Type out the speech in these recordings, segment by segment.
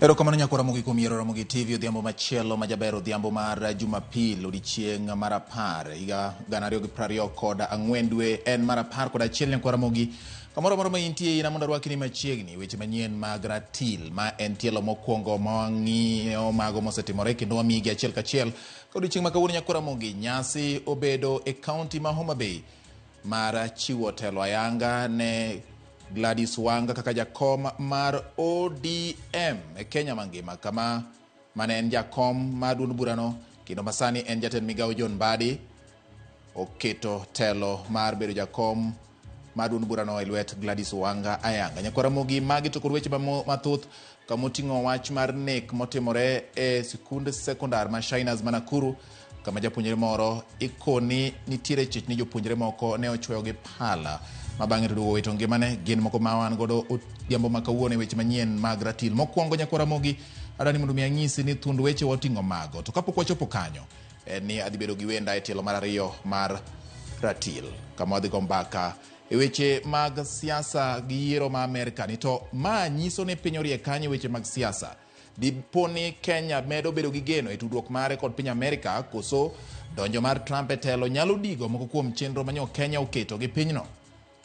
Erokamano nyakwa Ramogi kuom yiero Ramogi TV odhiambo machielo ma jaber odhiambo mar Jumapil odiechieng' mar apar higa gana ariyo gi prariyo kod ang'wen dwe en mar apar kod achiel nyakwa Ramogi kamoro amora ma intie ina mondo arwakni machiegni weche manyien mag ratil ma en tielo mokwongo ma wang'iyo mago mosetimore kendo wamiyigi achiel kachiel ka odiechieng' ma kawuono nyakwa Ramogi nyasi obedo e kaunti ma Homa Bay mar chiwo telo ayanga ne Gladys Wanga kaka jakom mar ODM e Kenya mangima kama mane en jakom mar duond burano kendo masani en jatend migawo John Mbadi oketo telo mar bedo jakom mar duond burano e lwet Gladys Wanga ayanga. Nyakwar Ramogi magi to kod weche mathoth kamoting'o wach mar nek motimore e sikund sekondar ma Shiners ma Nakuru kama japuonjre moro ikoni nitiere chich ni jopuonjre moko ne ochwoyo gi pala ma bang'e to duogo wito ngimane gin moko ma wan godo odhiambo ma kawuono e weche manyien mag ratil. Mokwongo nyakwar Ramogi adwa ni mondo mi anyisi ni thuond weche wating'o mago to kapok wachopo kanyo en ni adhi bedo gi wenda e tielo mar ariyo mar ratil kama wadhi go mbaka e weche mag siasa gi yiero ma Amerka ni to ma nyiso ni piny orie kanye e weche mag siasa. Dipo ni Kenya medo bedo gi geno e tudruok mare kod piny Amerka koso donjo mar Trump e telo nyalo digo moko kuom chenro manyo Kenya oketo gi pinyno.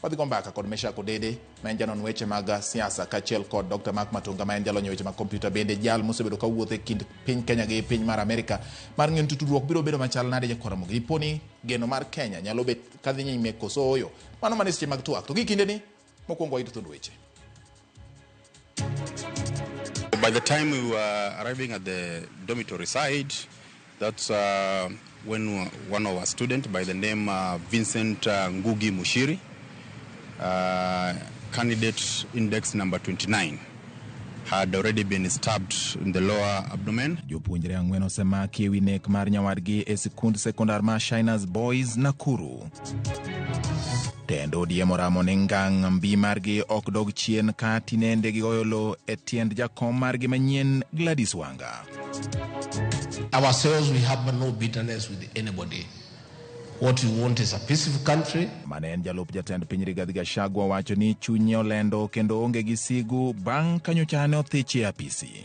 Wadhi go mbaka kod Meshack Odede ma en janon weche mag siasa kaachiel kod Dr. Mark Matunga ma en jalony e weche mag kompyuta bende jal mosebedo kawuotho e kind piny Kenya gi piny mar Amerka mar ng'eyo ni to tudruok biro bedo machal nade jakwar Ramogi. Dipo ni geno mar Kenya nyalo bet kadhi nyime koso ooyo. Mano mana e seche mag twak. To gi kindeni mokwongo wayud thuond weche. By the time we were arriving at the dormitory side, that's when one of our students by the name Vincent Ngugi Mushiri, candidate index number 29, had already been stabbed in the lower abdomen. Jopuonjre ang'wen osemaki e wi nek mar nyawadgi e sikund sekondar ma Shiners Boys Nakuru. Tend ODM oramo ni ngang' mbi margi ok dog chien ka tinende gigoyo lo e tiend jakom margi manyien Gladys Wanga. Ourselves, we have no bitterness with anybody. What we want is a peaceful country. Mane en jalup jatend piny Rigathi Gachagua wacho ni chunye olendo kendo onge gi sigu bang' ka nyocha ne othiche e apisi.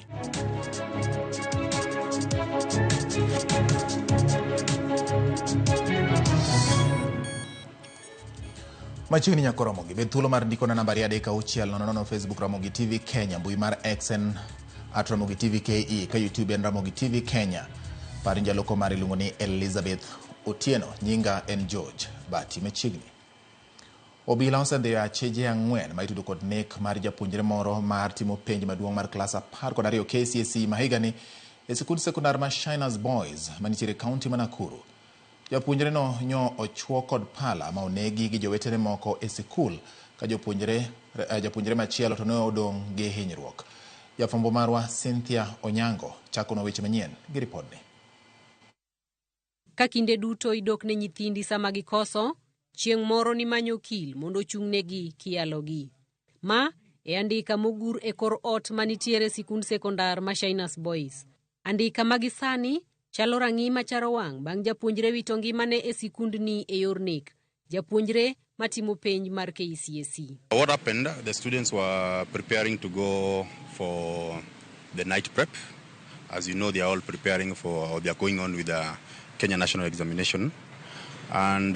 Machiegni nyako Ramogi, bed thuolo mar ndikona nambari 36000 Facebook Ramogi TV Kenya, mbui mar X en at Ramogi TV KE, ka YouTube en Ramogi TV Kenya. Par ni jaloko mari iluongo ni Elizabeth Otieno, nyinga en George Bati. Machiegni. Obila osedhiyo acheje ang'wen ma itudo kod nek mar japuonjre moro mar timo penj maduong' mar klas 12 KCSE ma higani e sikund sekondar ma Shiners Boys manitiere e kaunti ma Nakuru. Japuonjreno nyo ochwo kod pala ma onegi gi jowetene moko e sikul ka jopuonjre japuonjre machielo to ne odong' gi hinyruok. Jafwambo marwa Cynthia Onyango chakonwa weche manyien gi ripodni. Ka kinde duto idok ne nyithindi sama gikoso, chieng' moro nimanyo okil mondo ochung'negi kiyalogi. Ma e andika mogur e kor ot manitiere e sikund sekondar ma Shiners Boys. Andika ma gisani chalo rang'i macharo wang' bang' japuonjre wito ngimane e sikundni e yor nek. Japuonjre matimo penj mar KCSE. What happened, the students were preparing to go for the night prep. As you know, they are all preparing for, or they are going on with the Kenya National Examination. And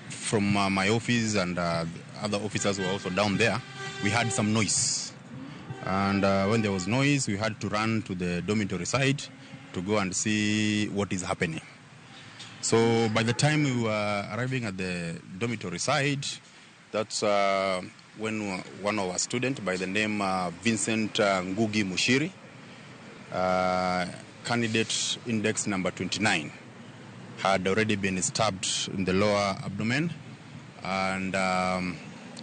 from my office and other officers who were also down there, we had some noise. And when there was noise, we had to run to the dormitory side to go and see what is happening. So by the time we were arriving at the dormitory side, that's when one of our students by the name Vincent Ngugi Mushiri, candidate index number 29, had already been stabbed in the lower abdomen, and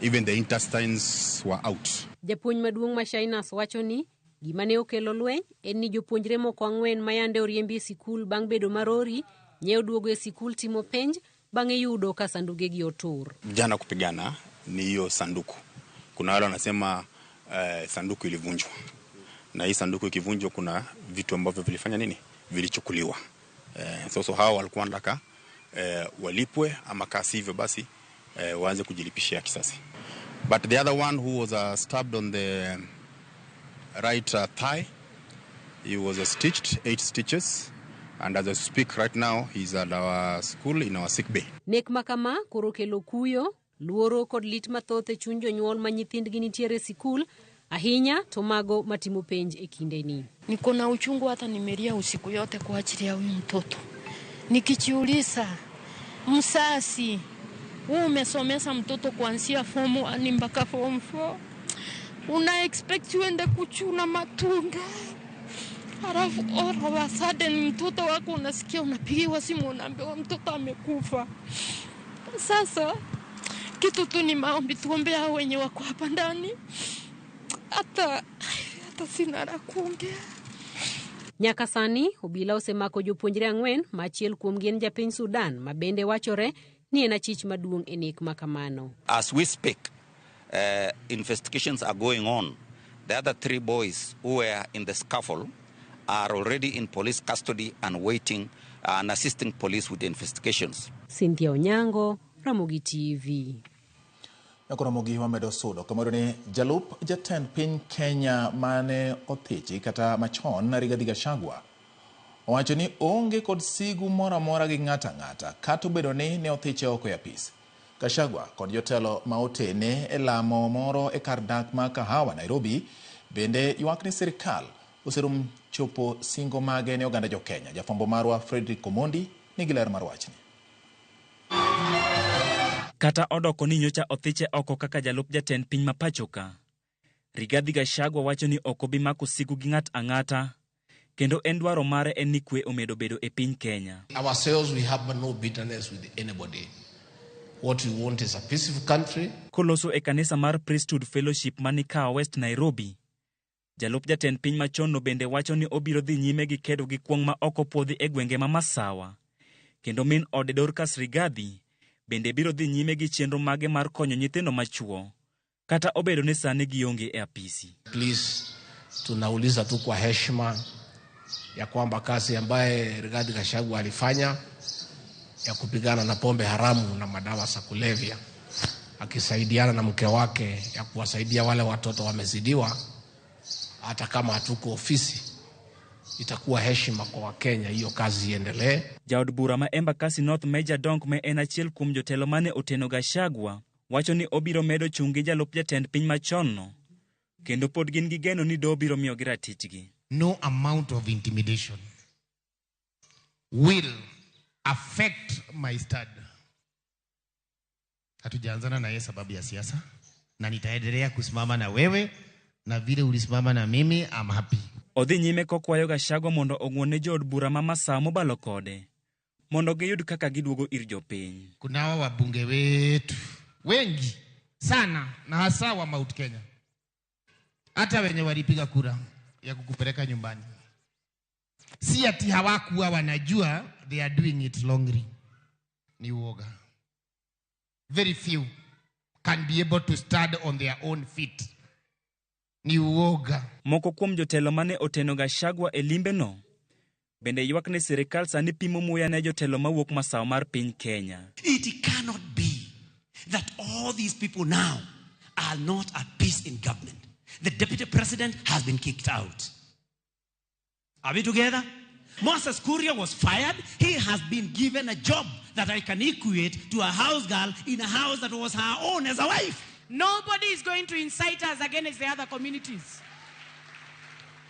even the intestines were out. Japuonj maduong' ma Shiners wacho ni gima ne okelo lweny en ni jopuonjre moko ang'wen ma yande oriembi e sikul bang' bedo marori nye oduogo e sikul timo penj bang'e yudo ka sandugegi otur. Jana kupigana ni hiyo sanduku. Kuna wale wanasema sanduku ilivunjwa, na hii sanduku ikivunjwa kuna vitu ambavyo vilifanya nini, vilichukuliwa. So hawa walikuwa wanataka walipwe ama kama sivyo basi waanze kujilipishia kisasi. But the other one who was stabbed on the right thigh. He was stitched, 8 stitches. And as I speak right now, he's at our school in our sick bay. Nek ma kama koro kelo kuyo, luoro kod lit mathoth e chuny jonyuol ma nyithindgi nitiere e sikul, ahinya to mago matimo penj e kindeni. Niko na uchungu hata nimelia usiku yote kwa ajili ya huyu mtoto. Nikijiuliza, mzazi, wewe umesomesha mtoto kuanzia form 1 mpaka form 4. Una expect uende kuchuna matunda. Halafu all of a sudden mtoto wako unasikia unapigiwa simu unaambiwa mtoto amekufa. Sasa kitu tu ni maombi, tuombe hao wenye wako hapa ndani. Hata sina la kuongea. Nyaka sani obila osemako jopuonjre 4 ma achiel kuomgi en japiny Sudan ma bende wachore ni en achich maduong' e nek ma kamano. As we speak, investigations are going on. The other 3 boys who were in the scuffle are already in police custody and waiting and assisting police with the investigations. Cynthia Onyango, Ramogi TV. Ramogi wamedo sudo kamoro ni jalup jatend piny Kenya mane othichi kata machon Rigathi Gachagua owacho ni onge kod sigu moro amora gi ng'ato ang'ata kata obedo ni ne othiche oko e apis. Gachagua kod jotelo ma otene e lamo moro e kar dak ma Kahawa, Nairobi, bende ywak ni sirikal oserum chopo singo mage ne oganda jo Kenya. Jafwambo marwa Frederick Omondi nigi ler mar wachni. Kata odoko ni nyocha othiche oko kaka jalup jatend piny ma pacho ka, Rigathi Gachagua wacho ni ok obi mako sigu gi ng'at ang'ata, kendo en dwaro mare en ni kwe omedo bedo e piny Kenya. Ourselves, we have no bitterness with anybody. What we want is a peaceful country. Koloso e kanisa mar Priesthood Fellowship mani Kahawa West, Nairobi, jalup jatend piny machon no bende wacho ni obiro dhi nyime gi kedo gi kuong' ma ok opuodhi e gwenge ma Masawa, kendo min ode Dorcas Rigathi bende biro dhi nyime gi chenro mage mar konyo nyithindo machuo kata obedo ni sani gionge e apisi. Please, tunauliza tu kwa heshima ya kwamba kazi ambaye Rigathi Gachagua alifanya ya kupigana na pombe haramu na madawa za kulevya, akisaidiana na mke wake ya kuwasaidia wale watoto wamezidiwa, hata kama hatuko ofisi, itakuwa heshima kwa Wakenya hiyo kazi iendelee. Jaod bura ma Embakasi North Major Donk ma en achiel kuom jotelo mane oteno Gachagua wacho ni obiro medo chung' gi jalup jatend piny machon no, kendo pod gin gi geno ni doho biro miyogi ratichgi. No amount of intimidation will affect my stand. Hatujaanzana na yeye sababu ya siasa, na nitaendelea kusimama na wewe na vile ulisimama na mimi, I'm happy. Odhi nyime kokwayo Gachagua mondo ong'won jood bura ma Masawa mobalo kode mondo giyud kaka giduogo ir jopiny. Kuna hawa wabunge wetu wengi sana na hasa wa Mount Kenya, hata wenye walipiga kura ya kukupeleka nyumbani, si ati hawakuwa wanajua they are doing it wrongly, ni uoga. Very few can be able to stand on their own feet. Ni uoga. Moko kuom jotelo mane oteno Gachagua e limbe no bende ywak ni sirikal sani pimo muya ne jotelo mawuok masawa mar piny Kenya. It cannot be that all these people now are not at peace in government. The deputy president has been kicked out. Are we together? Moses Kuria was fired. He has been given a job that I can equate to a house girl in a house that was her own as a wife. Nobody is going to incite us against the other communities.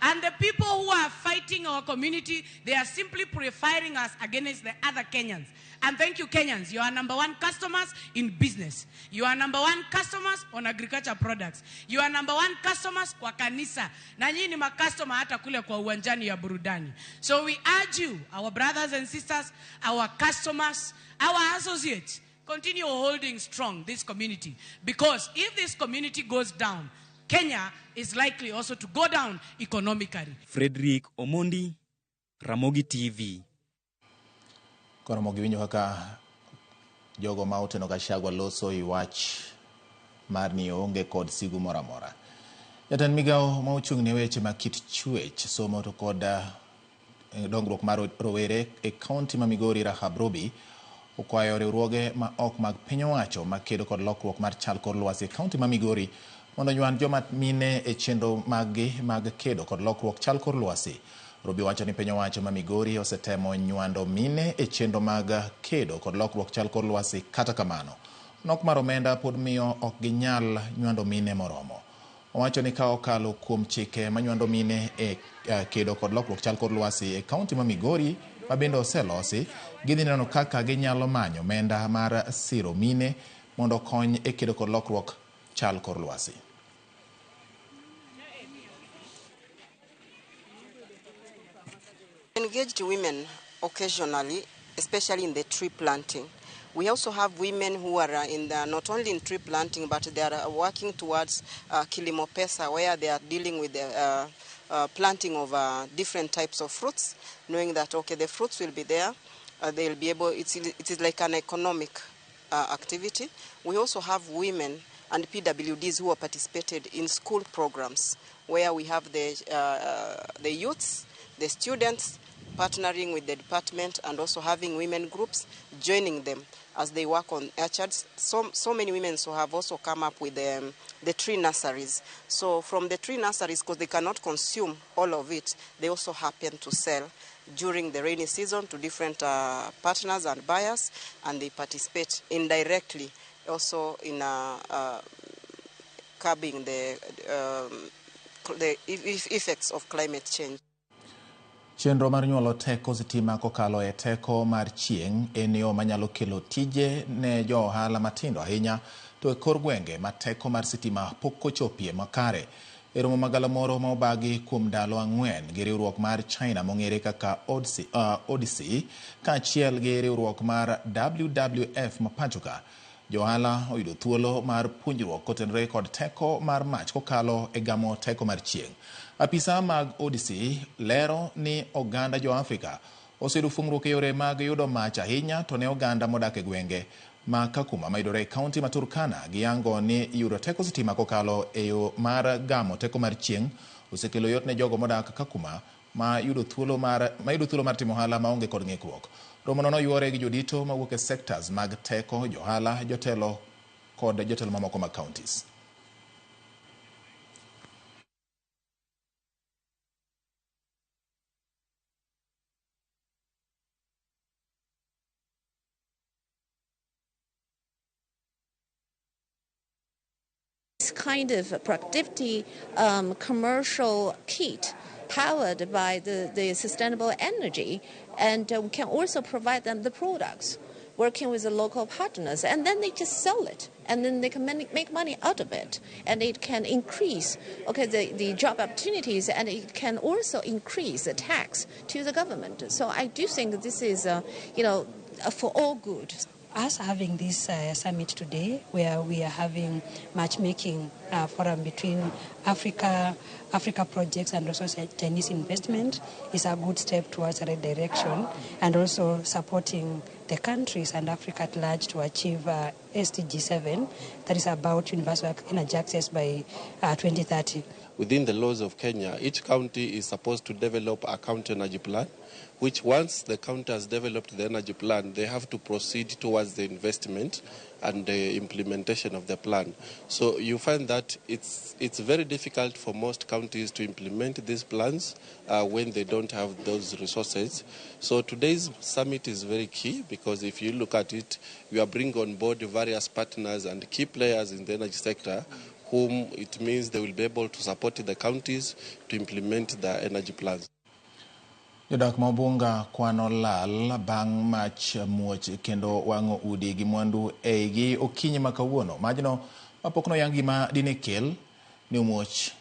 And the people who are fighting our community, they are simply preferring us against the other Kenyans. And thank you, Kenyans. You are number one customers in business. You are number one customers on agriculture products. You are number one customers kwa kanisa. Na nyinyi ni makastoma hata kule kwa uwanjani ya burudani. So we urge you, our brothers and sisters, our customers, our associates, continue holding strong this community. Because if this community goes down, Kenya is likely also to go down economically. Frederick Omondi, Ramogi TV. Koro Ramogi winjo kaka jogo ma oteno Gachagua loso i wach mar ni onge kod sigu moro amora. Jatend migawo ma ochung' ne weche mag kit chwech, somo to kod dongruok mar rowere e kaunti ma Migori Rahab Robi okwayo riwruoge ma ok mag piny owacho makedo kod lokruok mar chal kor lwasi e kaunti ma Migori mondo onywand joma mine e chenro maggi mag kedo kod lokruok chal kor lwasi. Rubio wacho ni piny owacho ma Migori osetemo nywando mine e chenro mag kedo kod lokruok chal kor lwasi, kata kamano nok mar omenda pod miyo ok ginyal nywando mine moromo. Owacho ni ka okalo kuom chike manywando mine e kedo kod lokruok chal kor lwasi e kaunti ma Migori ma bende oselosi, gidhi neno kaka ginyalo manyo omenda mar siro mine mondo okony e kedo kod lokruok chal kor lwasi. Engaged women occasionally, especially in the tree planting. We also have women who are in the, not only in tree planting, but they are working towards Kilimo Pesa, where they are dealing with the planting of different types of fruits, knowing that, okay, the fruits will be there, they'll be able, it is like an economic activity. We also have women and PWDs who are participated in school programs, where we have the youths, the students, partnering with the department and also having women groups joining them as they work on orchards. So many women so have also come up with the tree nurseries. So from the tree nurseries, because they cannot consume all of it, they also happen to sell during the rainy season to different partners and buyers, and they participate indirectly also in curbing the effects of climate change. Chenro mar nyuolo teko sitima kokalo e teko mar chieng' en yo manyalo kelo tije ne jo ohala matindo ahinya to e kor gwenge ma teko mar sitima pok ochopie makare. E romo magalamoro ma obagi kuom ndalo 4 gi riwruok mar China mong'ere kaka Odyssey kaachiel gi riwruok mar WWF ma pachoka, jo ohala oyudo thuolo mar puonjruok kotenore kod teko mar mach kokalo e gamo teko mar chieng'. Apisa mag Odyssey lero ni oganda jo Afrika oseyudo fungruok e yore mag yudo mach ahinya to ne oganda modak e gwenge ma Kakuma mayudore e kaunti ma Turkana giyango ni yudo teko sitima kokalo e yo mar gamo teko mar chieng' osekelo yot ne jogo modak Kakuma ma yudo thuolo mar timo ohala maonge kod ng'ikruok. Romono noywore gi jodito mawuok e sectors mag teko, johala, jotelo kod jotelo mamoko mag counties. Kind of productivity commercial kit powered by the sustainable energy, and we can also provide them the products, working with the local partners, and then they just sell it, and then they can make money out of it, and it can increase the job opportunities, and it can also increase the tax to the government. So I do think this is for all good. Us having this summit today, where we are having matchmaking forum between Africa projects and also Chinese investment, is a good step towards the right direction, and also supporting the countries and Africa at large to achieve SDG 7, that is about universal energy access by 2030. Within the laws of Kenya, each county is supposed to develop a county energy plan, which once the county has developed the energy plan, they have to proceed towards the investment and the implementation of the plan. So you find that it's very difficult for most counties to implement these plans when they don't have those resources. So today's summit is very key, because if you look at it, we are bringing on board various partners and key players in the energy sector, whom it means they will be able to support the counties to implement their energy plans. Jodak ma Obunga kwano lal bang' mach muoch kendo wang'o udi gi mwandu eigi okinyi ma kawuono. Majno mapok noyang gima dine kel ne omuoch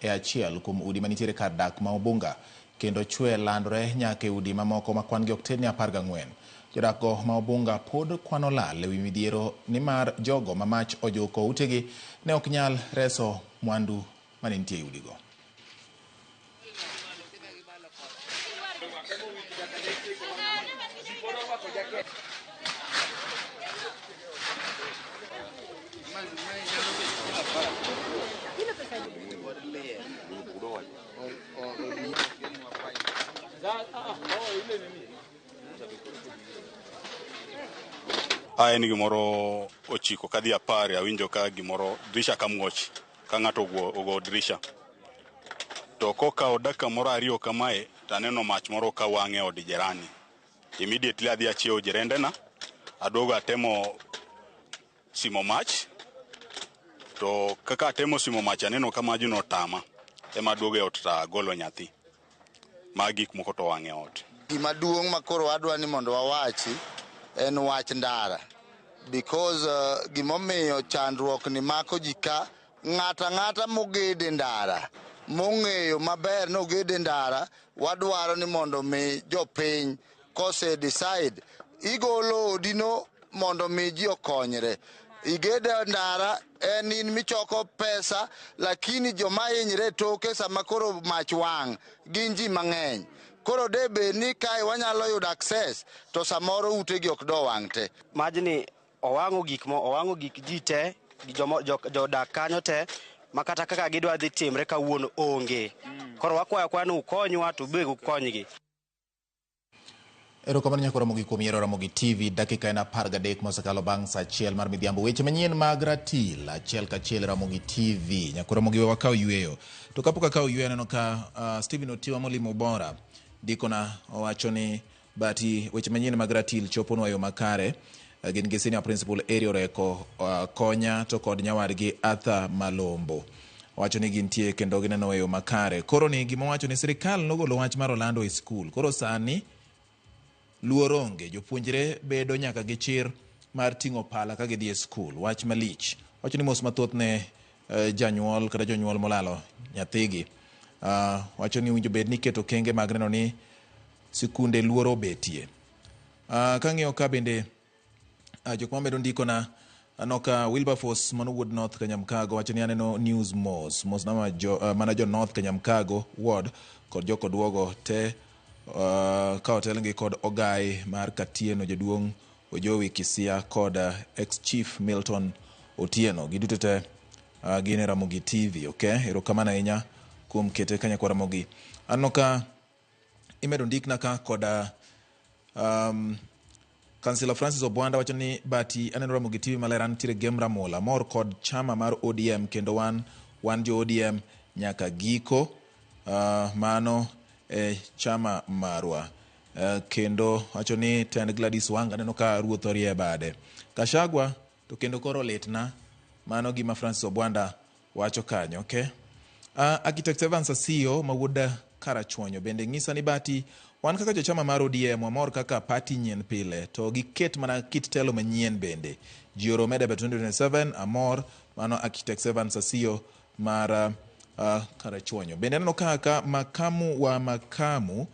e achiel kuom udi manitiere kar dak ma Obunga kendo chwe landore nyaka e udi mamoko ma kwan gi ok tin ni 14. Jodak go ma Obunga pod kwano lal ewi midhiero nimar jogo ma mach ojuko utegi ne ok nyal reso mwandu mane nitie e udigo. En gimoro ochiko kadhi 10 awinjo ka gimoro dirisha ka muoch. ka ng'ato ogo dirisha. To kokawo dakika moro ariyo kamae to aneno mach moro ka wang' e od jirani. Immediately adhi achiewo jirendena, aduogo atemo simo mach, to kaka atemo simo mach aneno ka majno otama, ema aduogo e ot to agolo nyathi. Ma gik moko to wang' e ot. Gima duong' ma koro wadwa ni mondo wawachi en wach ndara because gimomiyo chandruok ni mako ji ka ng'ato ang'ata mogede ndara mong'eyo maber ni ogede ndara wadwaro ni mondo mi jopiny kose decide igolo odino mondo mi ji okonyre. Igede ndara en in michoko pesa lakini joma hinyre toke sama koro mach wang' gin ji mang'eny. Koro de bed ni kae wanyalo yudo access to samoro utegi ok do wang' te. Majni owang'o gik mo owang'o gik ji te jodak kanyo te makata kaka gidwa dhi timre kawuono onge. Koro wakwayo akwa ni ukonywa to be ukonygi. Erokamano nyaka Ramogi kuom yiero Ramogi TV. Dakika en 13 mosekalo bang' sa 1 mar midhiambo. Weche manyien mag ratil achiel kachiel Ramogi TV. Nyaka Ramogi we wakaw yueyo. To kapok akaw yueyo aneno ka Stephen Otiwa molimo Bora ndikona owacho ni bati weche manyien mag ratil choponwa yo makare. Gin gi senior principal Eri Oreko Konya to kod nyawadgi Arthur Malombo. Owacho ni gintie kendo gineno e yo makare. Koro ni gima owacho ni sirikal nogolo wach mar Orlando e skul. Koro sani luor onge, jopuonjre bedo nyaka gi chir mar ting'o pala ka gidhi e skul. Wach malich. Wacho ni mos mathoth ne janyuol kata jonyuol molalo nyathigi. Wacho ni winjo bed ni keto kenge mag neno ni sikunde luoro obetie. Kang'iyo ka bende jok mamedo ndikona aneno ka Wilberforce mano wuod North Kanyamkago wacho ni aneno news mos mos nama jo, mana jo North Kanyamkago ward kod jokoduogo te ka otelnegi kod ogai mar Katieno jaduong' Ojowi Kisia kod ex chief Milton Otieno. Giduto te gin e Ramogi TV. Okay, erokamano ahinya kuom kete kanyakwa Ramogi. Aneno ka imedo ndikna ka kod Kansila Francis Obwanda wacho ni bati aneno Ramogi TV maler antiere Gem Ramola mor kod chama mar ODM kendo wan jo ODM nyaka giko. Mano e chama marwa. Kendo wacho ni tend Gladys Wanga aneno ka ruoth orie bade. Gachagua to kendo koro litna. Mano gima Francis Obwanda wacho kanyo. Okay. Architect Evans Asiyo mawuod Karachuonyo bende ng'isa ni bati wan kaka jochama mar ODM wamor kaka party nyien pile to giket mana kit telo manyien bende. Ji orome debe 2027 amor. Mano Architect Evans Asiyo mar Karachuonyo. Bende aneno kaka makamu wa makamu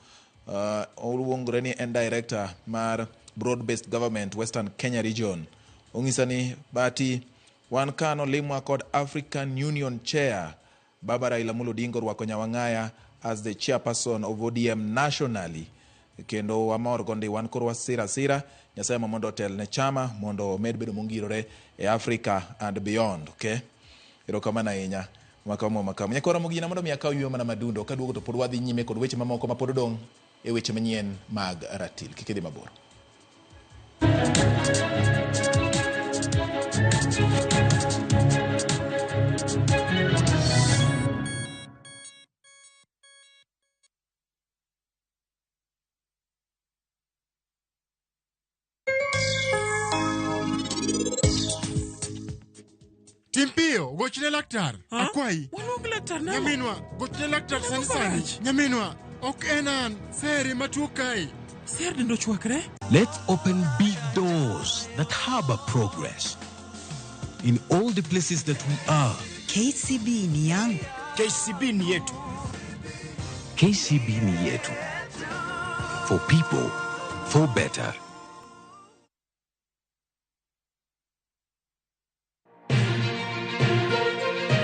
oluongore ni en director mar Broad Based Government Western Kenya Region. Ong'isa ni bati wan kano limwa kod African Union Chair Baba Raila Amolo Odinga orwako Nyawang'aya as the chairperson of ODM nationally. Kendo wamor gondi wan koro wasira sira Nyasaye ma mondo otel ne chama mondo omed bedo mongirore e Africa and beyond. Okay? Erokamano ahinya. Makamu makamu. Nyakora Ramogi mondo mi akaw yueyo mana madundo kaduogo to pod wadhi nyime kod weche mamoko ma pod odong' e weche manyien mag ratil. Kik idhi mabor. Tim piyo, gochne laktar. Akwayi. Waluong laktar nang'o? Nyaminwa, gochne laktar sani Ang'o sani. marach? Nyaminwa, ok en an. Seri matuo kae. Ser dendo chwakre? Let's open big doors that harbor progress in all the places that we are. KCB ni yangu. KCB ni yetu. KCB ni yetu. For people, for better.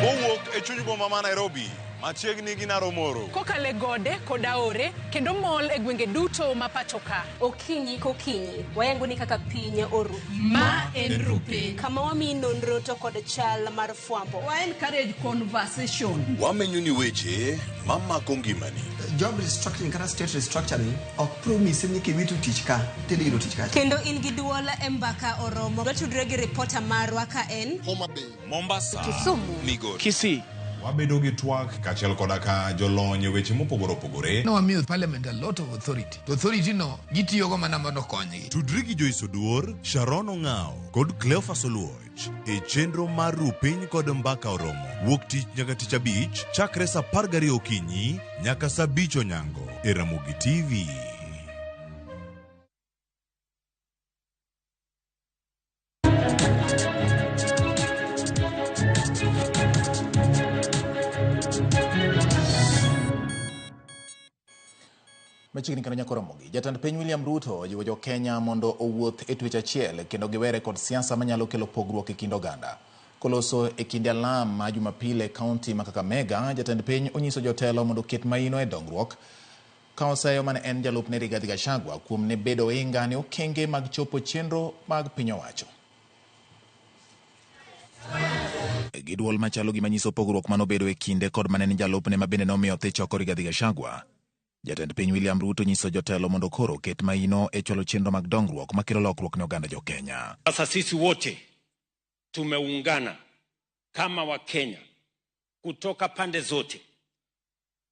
Kowuok e chuny boma ma Nairobi, Machiegni gi Naromoro. Kokalo e gode kod aore kendo mol e gwenge duto ma pacho ka. Okinyi kokinyi, wayango ni kaka piny oru. Ma en Rupiny. Kama wamiyi nonro to kod chal mar fwambo. Wa encourage conversation. Wamenyo ni weche mamako ngimani. Job restructuring kata state restructuring ok promise ni kiwito tich ka tidhi yudo tich kacha. Kendo in gi duol e mbaka oromo. Watudre gi ripota marwa ka en Homa Bay, Mombasa, Kisumu, Migori, Kisii. Wabedo gi twak kaachiel koda ka jolony e weche mopogore opogore. Nowamiyo parliament a lot of authority. To authority no gitiyogo mana mondo okonygi. Tudri gi Joyce Oduor, Sharon Ong'ao kod Cleophas Oluoch e chenro mar Rupiny kod Mbaka Oromo wuok tich nyaka tich abich chakre saa 12 okinyi nyaka saa 5 onyango e Ramogi TV. Machiegni kendo nyako Ramogi. Jatend piny William Ruto ojiwo jo-Kenya mondo owuoth e twech achiel kendo giwere kod siasa manyalo kelo pogruok e kind oganda. Koloso e kinde alam ma Jumapil e kaunti ma Kakamega, jatend piny onyiso jotelo mondo oket maino e dongruok ka oseyo mane en jalupne Rigathi Gachagua kuom ne bedo oinga ne okenge mag chopo chenro mag piny owacho. Gi duol machalo gima nyiso pogruok manobedo e kinde kod mane en jalupne ma bende nomiyo thich oko Rigathi Gachagua. Jatend piny William Ruto nyiso jotelo mondo koro oket maino e chwalo chenro mag dongruok makelo lokruok ne oganda jo-Kenya. Sasa sisi wote tumeungana kama Wakenya kutoka pande zote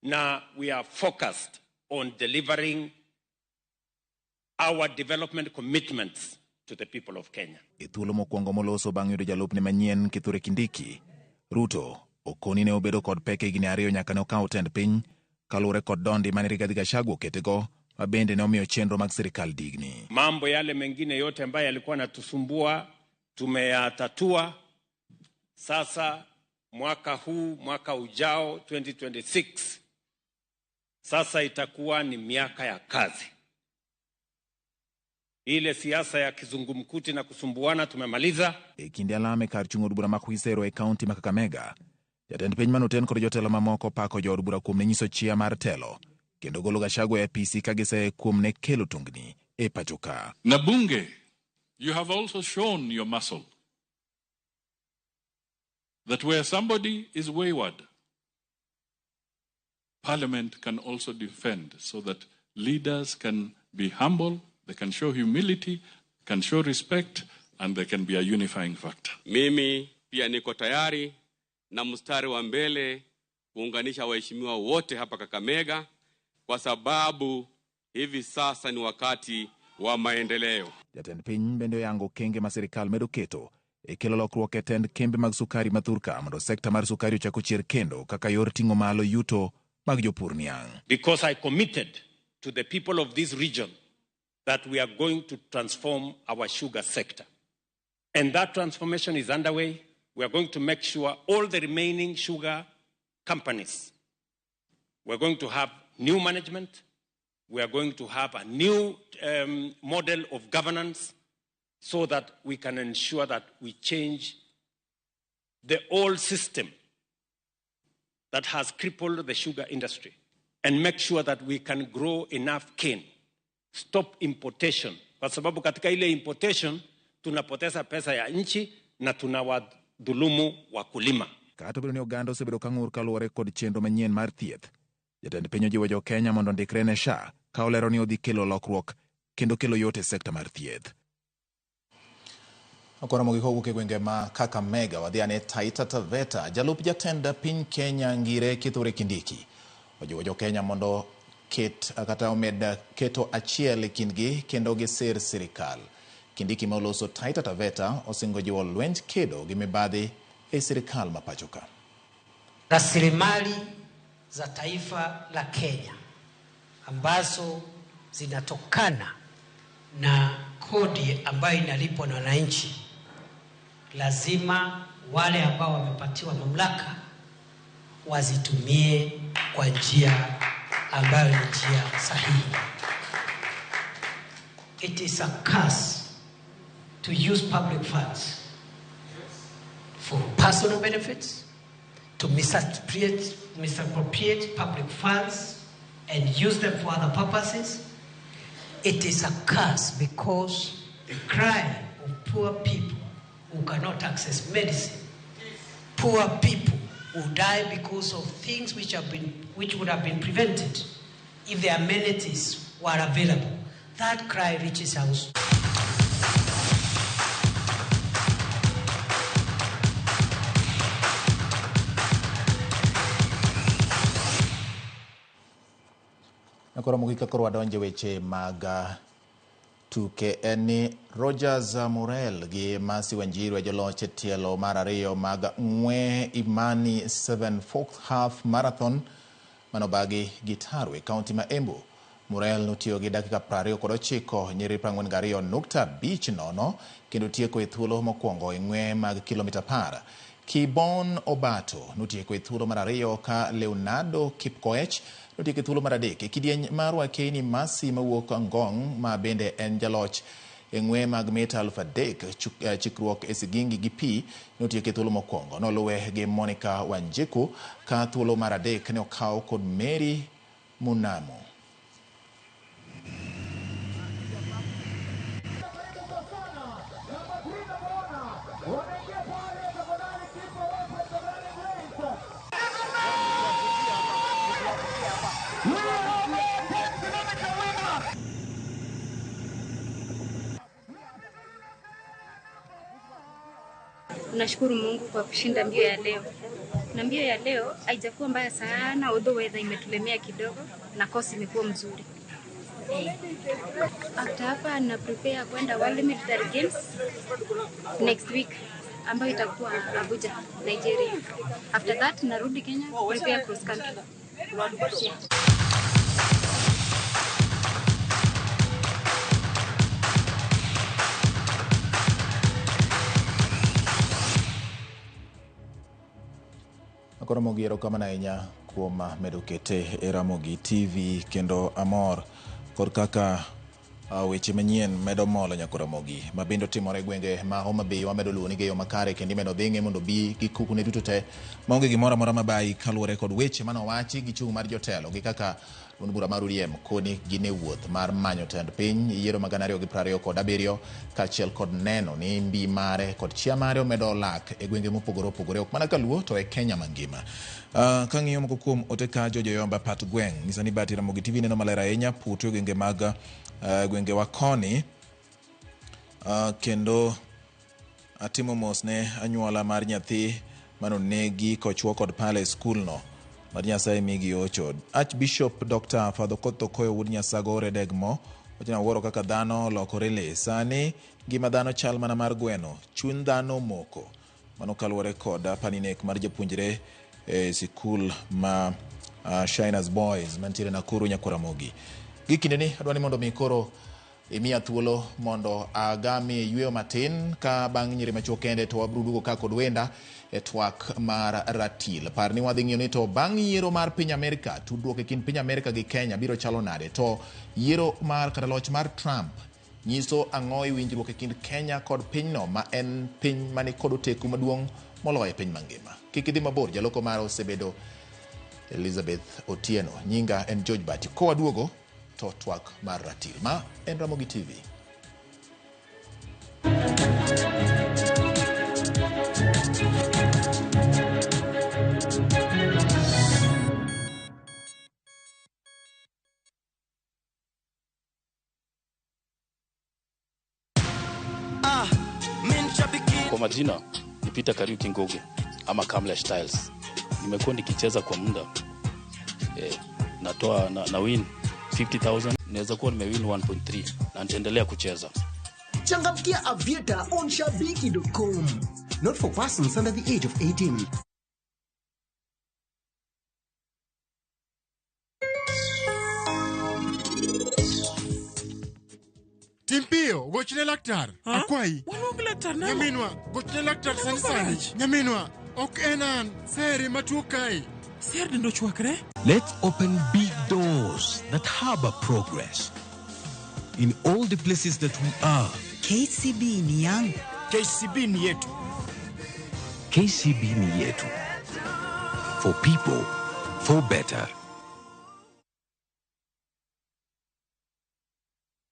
na we are focused on delivering our development commitments to the people of Kenya. E thuolo mokwongo moloso bang' yudo jalupne manyien Kithure Kindiki, Ruto okoni ne obedo kod pek e higni 2 nyaka ne okawo tend piny kaluwore kod dondi mane Rigathi Gachagua oketego ma bende ne omiyo chenro mag sirikal digni. Mambo yale mengine yote ambayo yalikuwa yanatusumbua tumeyatatua. Sasa mwaka huu, mwaka ujao 2026, sasa itakuwa ni miaka ya kazi. Ile siasa ya kizungumkuti na kusumbuana tumemaliza. E kinde alam e kar chung' od bura ma Khwisero e kaunti ma Kakamega, jatend piny manoten kod jotelo mamoko pako jood bura kuom ne nyiso chia mar telo kendo golo Gachagua e apisi ka giseye kuom ne kelo tungni e pacho ka. Na bunge, you have also shown your muscle that where somebody is wayward, Parliament can also defend so that leaders can be humble, they can show humility, can show respect, and they can be a unifying factor. Mimi pia niko tayari na mstari wa mbele kuunganisha waheshimiwa wote hapa Kakamega kwa sababu hivi sasa ni wakati wa maendeleo. Jatend piny bende oyango okenge ma sirikal medo keto e kelo lokruok e tend kembe mag sukari ma thurka mondo sekta mar sukari ochak ochier kendo kaka yor ting'o malo yuto mag jopur niang'. Because I committed to the people of this region that we are going to transform our sugar sector. And that transformation is underway. We are going to make sure all the remaining sugar companies, we're going to have new management, we are going to have a new model of governance so that we can ensure that we change the old system that has crippled the sugar industry and make sure that we can grow enough cane. Stop importation. Kwa sababu katika ile importation tunapoteza pesa ya nchi na tunawadhulumu wakulima. Kata obedo ni oganda osebedo ka ng'ur kaluwore kod chenro manyien mar thieth, jatend piny ojiwo jo-Kenya mondo ondikre ne SHA ka olero ni odhi kelo lokruok kendo kelo yot e sekta mar thieth. Okoro kowuok e gwenge ma Kakamega wadhi ane Taita Taveta. Jalup jatend piny Kenya Ngire Kithure Kindiki ojiwo jo-Kenya mondo ket kata omed keto achiel e kindgi kendo gisir sirikal. Kindiki ma oloso Taita Taveta osingo jiwo lwenj kedo gi mibadhi e sirikal ma pacho ka. Rasilimali za taifa la Kenya ambazo zinatokana na kodi ambayo inalipwa na wananchi, lazima wale ambao wamepatiwa mamlaka wazitumie kwa njia ambayo ni njia sahihi. It is a curse to use public funds for personal benefits, to misappropriate public funds and use them for other purposes. It is a curse because the cry of poor people who cannot access medicine, poor people who die because of things which would have been prevented if the amenities were available. That cry reaches out. Koro mogik koro wadonje weche mag tuke en ni Rogers Murel gi Mercy Wanjiru e joloch e tielo mar ariyo mag ng'we Imani 7 Fourth Half Marathon manobagi gi Taru e kaunti ma Embu. Murel notiyo gi dakika 29 nyiri 42.50 kendo tieko e thuolo mokwongo e ng'we mag kilomita 10. Kibon Obato notieko e thuolo mar ariyo ka Leonardo Kipkoech notieko e thuolo mar adek. E kidieny mar Wakeini Mercy mawuok Ngong ma bende en jaloch e ng'we mag mita 3,000 chikruok e sigingi gi pi notieko e thuolo mokwongo. Noluwe gi Monica Wanjiku ka thuolo mar adek ne okaw kod Mary Munamo. Nashukuru Mungu kwa kushinda mbio ya leo. Na mbio ya leo haijakuwa mbaya sana, although weather imetulemea kidogo na kosi imekuwa mzuri. After hapa na prepare kwenda World Military Games next week ambayo itakuwa Abuja, Nigeria. After that narudi Kenya prepare cross country. Yeah. Koro Ramogi erokamano ahinya kuom medo kete e Ramogi TV kendo amor kod kaka weche manyien medo molo nyako Ramogi ma bende otimore e gwenge ma Homa Bay wamedo luwo ni yo makare kendo imedo dhing'e mondo bi gi kukune duto te maonge gimoro amora mabayi kaluwore kod weche manowachi gi chung' mar jotelo gi kaka duond bura mar ODM koni gin e wuoth mar manyo tend piny yiero mag 2027 kaachiel kod neno ni mbi mare kod chia mare omedo lak e gwenge mopogore opogore ok mana kaluo to e Kenya mangima. Kang'iyo moko kuom ote ka Jojo Yomba pat gweng' nyisa ni Bati Ramogi TV neno maler ahinya puto e gwenge mag gwenge wa koni kendo atimo mos ne anyuola mar nyathi manonegi kochwo kod pala e skul no mar Nyasaye migi ocho. Archbishop Dr. Father Okoth Okoyo wuod Nyasago Redeg Mo wacho wuoro kaka dhano olokore le. Sani ngima dhano chal mana mar gweno, chuny dhano moko. Mano kaluwore kod paninek mar japuonjre e sikul ma Shiners Boys mantiere Nakuru Nyakoramogi. Gi kindeni adwa ni mondo mi koro imiya thuolo mondo agami yweyo matin ka bang' nyiri machuok kende to wabiro duogo ka kod wenda e twak mar ratil. Par ni wadhi ng'iyo ni to bang' yiero mar piny Amerika, tudruok e kind piny Amerika gi Kenya biro chalo nade, to yiero mar kata loch mar Trump nyiso ang'o e winjruok e kind Kenya kod pinyno ma en piny mani kod oteku maduong' moloyo e piny mangima. Kik idhi mabor, jaloko mara osebedo Elizabeth Otieno. Nyinga en George Bati. Kowaduogo to twak mar ratil. Ma en Ramogi TV. Kwa majina ni Peter Kariuki Ngugi ama Kamlesh Styles. Nimekuwa nikicheza kwa muda. Natoa na win 50,000, naweza kuwa nimewin 1.3 na nitaendelea kucheza. Changamkia Aviator on shabiki.com. Not for persons under the age of 18. Timpio, gochne laktar. Akwayi. Waluong laktar nang'o? Nyaminwa, gochne laktar sani sani. Nyaminwa, ok en an, seri matuo kae. Ser dendo chwakre? Let's open big doors that harbor progress in all the places that we are. KCB ni yangu. KCB ni yetu. KCB ni yetu. For people, for better.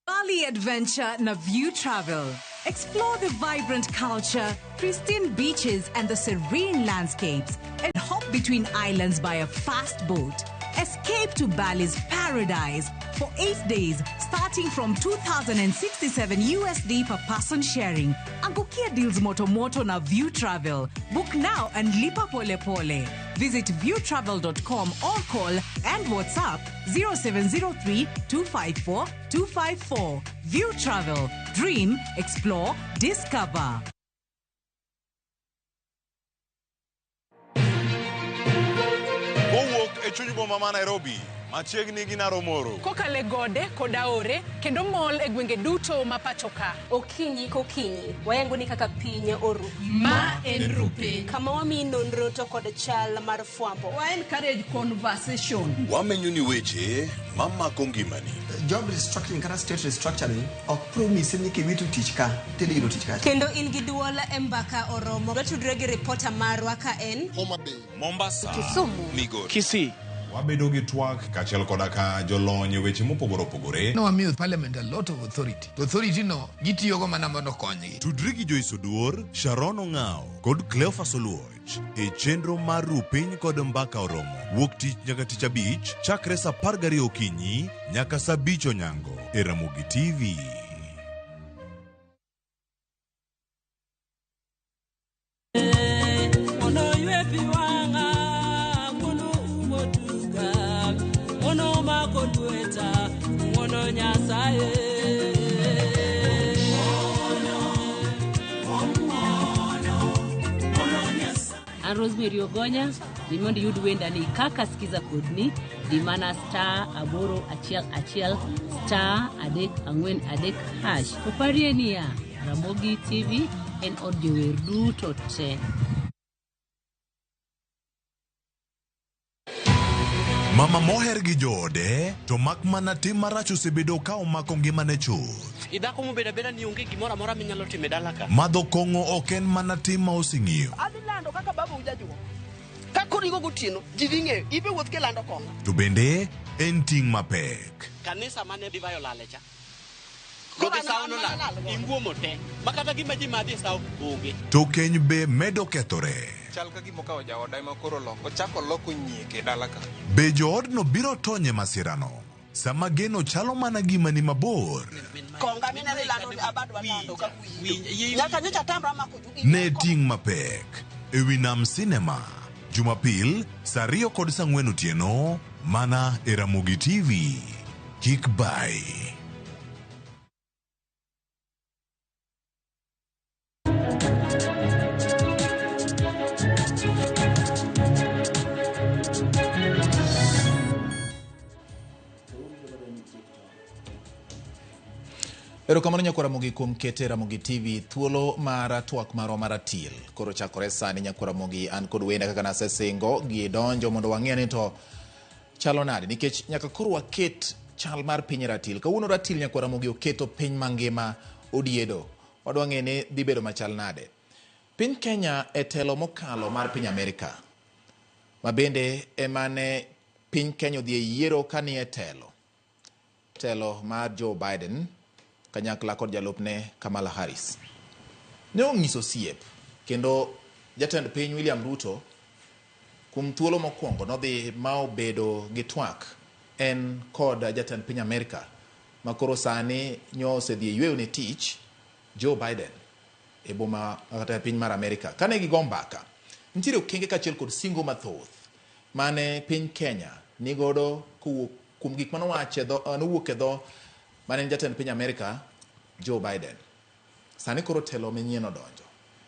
Bali Adventure na View Travel. Explore the vibrant culture, pristine beaches, and the serene landscapes, and hop between islands by a fast boat. Escape to Bali's paradise for 8 days, starting from 2,067 USD per person sharing. Angukia deals moto moto na View Travel. Book now and lipa pole pole. Visit viewtravel.com or call and WhatsApp 0703 254 254. View Travel. Dream, explore, discover. Kowuok e chuny boma ma Nairobi, machiegni gi Naromoro. Kokalo e gode kod aore kendo mol e gwenge duto ma pacho ka. Okinyi kokinyi, wayango ni kaka piny oru. Ma en Rupiny. Kama wamiyi nonro to kod chal mar fwambo. Wa encourage conversation. Wamenyo ni weche mamako ngimani. Job restructuring kata state restructuring ok promise ni kiwito tich ka tidhi yudo tich kacha. Kendo in gi duol e mbaka oromo. Watudre gi ripota marwa ka en Homa Bay, Mombasa, Kisumu, Migori, Kisii. Wabedo gi twak kaachiel koda ka jolony e weche mopogore opogore. Nowamiyo parliament a lot of authority. To authority no gitiyogo mana mondo okonygi. Tudri gi Joyce Oduor, Sharon Ong'ao kod Cleophas Oluoch e chenro mar Ru Piny kod Mbaka Oromo wuok tich nyaka tich abich chakre saa 12 okinyi nyaka saa 5 onyango e Ramogi TV. An Rosemary Ogonya, dhi mondo iyud wendani kaka sikiza kodni, dhi mana star 811 star 343 hash. To parie niya, Ramogi TV en od jower duto te. Mama moher gi joode to mak mana tim marach osebedo ka omako ngimane chuth. Idhako mobedo abeda ni onge gimoro amora minyalo timo e dala ka. Madho kong'o ok en mana tim ma oseng'iyo. Adhi lando kaka baba ujajuo. Ka koro igo gotieno, ji dhi ng'eyo, ibe wuoth kilando kong'o. To bende en ting' mapek. Kanisa mane divai olale cha. Godhi sawo nolal, inguomo te. Ma kata gima ji madhi e sawo onge. To keny be medo kethore. Chal ka gima okawo jaoda ema koro loko, ochako loko nyieke e dala ka. Be joodno biro tony e masirano? Sama geno chalo mana gima ni mabor. Konga mineno ilando abadwa lando ka kuido. Nyaka nyocha tamra mako jugi. Ne ting' mapek e wi Nam Cinema Jumapil saa 2 kod saa 4 otieno mana e Ramogi TV. Kik bai. Erokamano nyakwar Ramogi kuom kete Ramogi TV thuolo mar twak marwa mar atil. Koro chakore sani nyakwar Ramogi an kod wenda kaka nasesingo gi donjo mondo wang'e ni to chalo nade nikech nyaka koro waket chal mar piny ratil. Kawuono ratil nyakwar Ramogi oketo piny mangima odiedo. Wadwa ng'e ni dhi bedo machal nade. Piny Kenya e telo mokalo mar piny Amerika ma bende emane piny Kenya odhi e yiero ka ni e telo. Telo mar Joe Biden kanyakla kod jalupne Kamala Harris. Ne onyiso osiep kendo jatend piny William Ruto kuom thuolo mokwongo nodhi ma obedo gi twak en kod jatend piny Amerika ma koro sani nyo osedhi e yweyo ne tich Joe Biden e boma kata e piny mar Amerika. Kane gigo mbaka, nitiere okenge kaachiel kod singo mathoth mane piny Kenya nigodo kowuok kuom gik manowuok e dho mane en jatend piny Amerika Joe Biden. Sani koro telo manyien odonjo.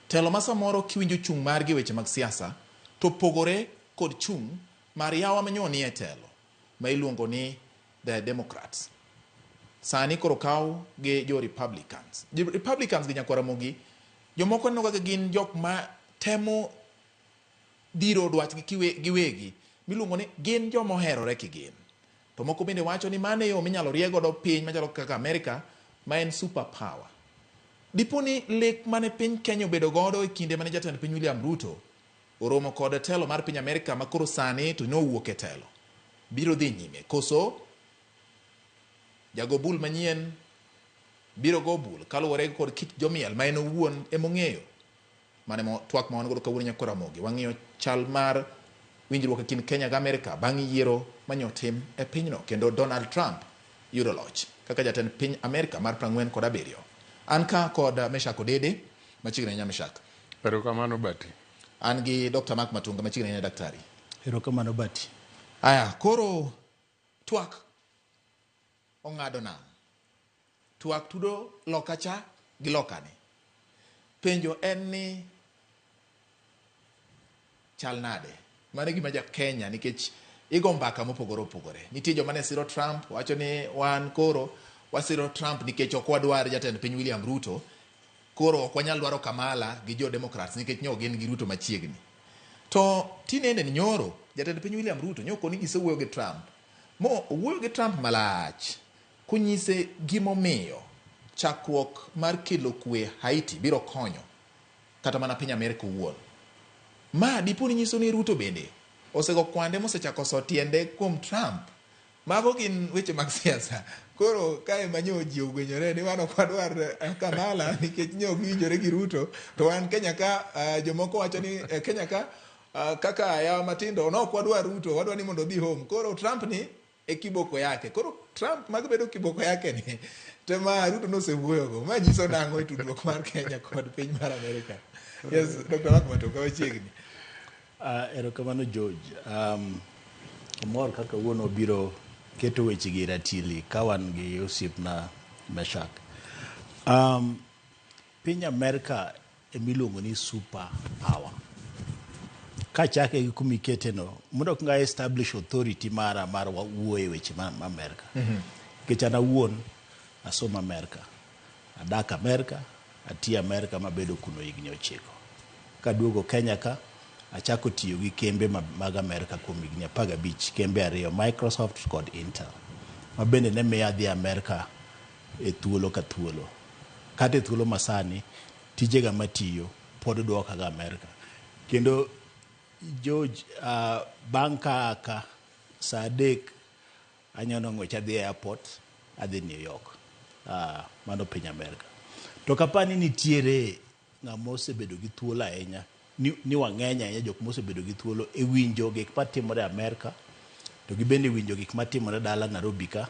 Telo ma samoro kiwinjo chung' margi e weche mag siasa to pogore kod chung' mar yawa manyo nie telo ma iluongo ni the Democrats. Sani koro kaw gi jo Republicans. Jo Republicans gi nyakwar Ramogi, jomoko neno kaka gin jok ma temo dhiro dwachgi giwegi miluongo ni gin joma oherore kigin. To moko bende wacho ni mano e yo minyalo rie godo piny machalo kaka Amerika ma en super power. Dipo ni lek mane piny Kenya obedo godo e kinde mane jatend piny William Ruto oromo kod telo mar piny Amerika ma koro sani to nowuok e telo biro dhi nyime koso jago bul manyien biro go bul kaluwore kod kit jomiel ma en owuon emong'eyo. Mane mo twak ma wan godo kawuono nyakor Ramogi. Wang'iyo chal mar winjruok e kind Kenya gi Amerika bang' yiero manyotim e pinyno kendo Donald Trump yudo loch kaka jatend piny Amerika mar 47. An ka kod Meshak Odede, machiegni ahinya Meshak. Erokamano Bati. An gi Dr. Mark Matunga, machiegni ahinya daktari. Erokamano Bati. Aya, koro twak ong'ado nam. Twak tudo loka cha gi lokani. Penjo en ni chal nade? Mano e gima ja Kenya nikech igo mbaka mopogore opogore. Nitie joma ne siro Trump, wacho ni wan koro wasiro Trump nikech ok wadwar jatend piny William Ruto. Koro ok wanyal dwaro Kamala gi jo Democrats nikech nyo gin gi Ruto machiegni. To tinende ni nyoro jatend piny William Ruto nyo koni gisewuoyo gi Trump. Mo owuoyo gi Trump malach konyise gimomiyo chakruok mar kelo kwe Haiti biro konyo kata mana piny Amerika owuon. Ma dipo ni nyiso ni Ruto bende osego kwande mosechako so tiende kuom Trump. Mago gin weche mag siasa. Koro kae manyo ji ogwenyore ni wan ok wadwar Kamala nikech nyo giwinjore gi Ruto, to wan Kenya ka jomoko wacho ni Kenya ka kaka yawa matindo no ok wadwar Ruto, wadwa ni mondo odhi home. Koro Trump ni e kiboko yake. Koro Trump mag bedo kiboko yake ni to ma Ruto nosewuoyogo. Ma nyiso nang'o e tudruok mar Kenya kod piny mar Amerika? Yes, Dr. Mark Matunga machiegni. Erokamano George. Amor kaka wuon obiro keto weche gi ratili ka wan gi osiepna Meshak. Piny Amerika emiluongo ni super power. Kachake gi kumikete no, mondo ok nga establish authority mara mar wuoyo e weche ma Amerika. Nikech an awuon asomo Amerika, adak Amerika, atiyo Amerika mabedo kuno higni 9. Kaduogo Kenya ka, achako tiyo gi kembe mag Amerika kuom higni 15, kembe 2, Microsoft kod Intel. Ma bende ne miyo adhi Amerika e thuolo ka thuolo. Kata e thuolo masani, tijega matiyo pod duokaga Amerika. Kendo George, bang' ka aka saa 3 anyono ng'wech adhi airport, adhi New York. Mano piny Amerika. To kapani nitiere ng'ama osebedo gi thuolo ahinya, ni wang'eny ahinya jok mosebedo gi thuolo e winjo gik matimore Amerika, to gibende winjo gik matimore dala Nairobi ka,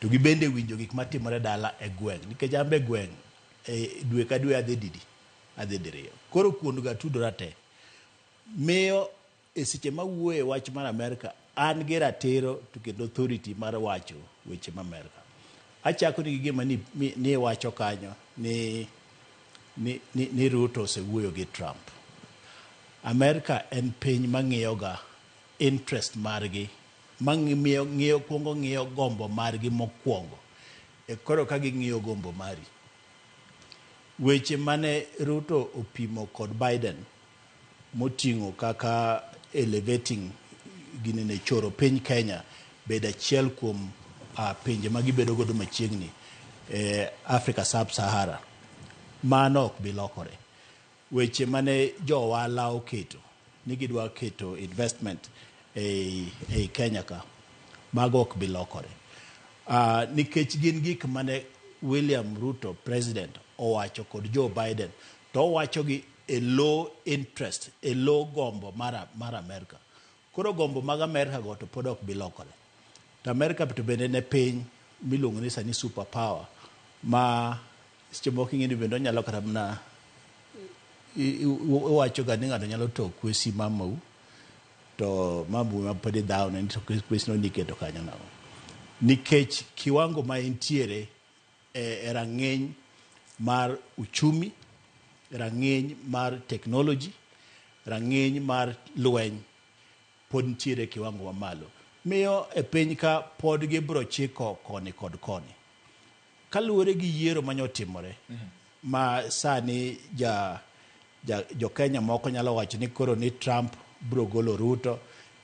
to gibende winjo gik matimore dala e gweng'. Nikech an be gweng' dwe ka dwe adhi didi, adhi diriyo. Koro kuondga tudora te. Miyo e seche mawuoyo e wach mar Amerika, an gi ratiro to kendo authority mar wacho weche ma Amerika. Achako ni gi gima ni wacho kanyo ni Ruto osewuoyo gi Trump. Amerika en piny mang'iyoga interest margi, mang'iyo kuongo ng'iyo gombo margi mokwongo. E koro ka ging'iyo gombo mari. Weche mane Ruto opimo kod Biden moting'o kaka elevating ginene choro piny Kenya bed achiel kuom pinje ma gibedo godo machiegni e Africa Sub-Sahara. Mano ok bi lokore. Weche mane jo ohala oketo ni gidwa keto investment ei Kenya ka, mago ok bi lokore. Nikech gin gik mane William Ruto president owacho kod Joe Biden, to owacho gi e low interest, e low gombo mar Amerika. Koro gombo mag Amerika go to pod ok bi lokore. To Amerika to bende ne piny miluongo ni sani super power, ma seche moko ing'e ni bende onyalo kata mana iwacho ga ni ng'ato nyalo to kwesi mamau, to mamau ma pod idhawne ni to kwesi no niketo kanyo nang'o. Nikech kiwango ma entiere e rang'iny mar uchumi, rang'iny mar technology, rang'iny mar lweny pod nitiere kiwango mamalo. Miyo e piny ka pod gibiro chiko koni kod koni. Kaluwore gi yiero manyotimore, ma sani jo Kenya moko nyalo wacho ni koro ni Trump biro golo Ruto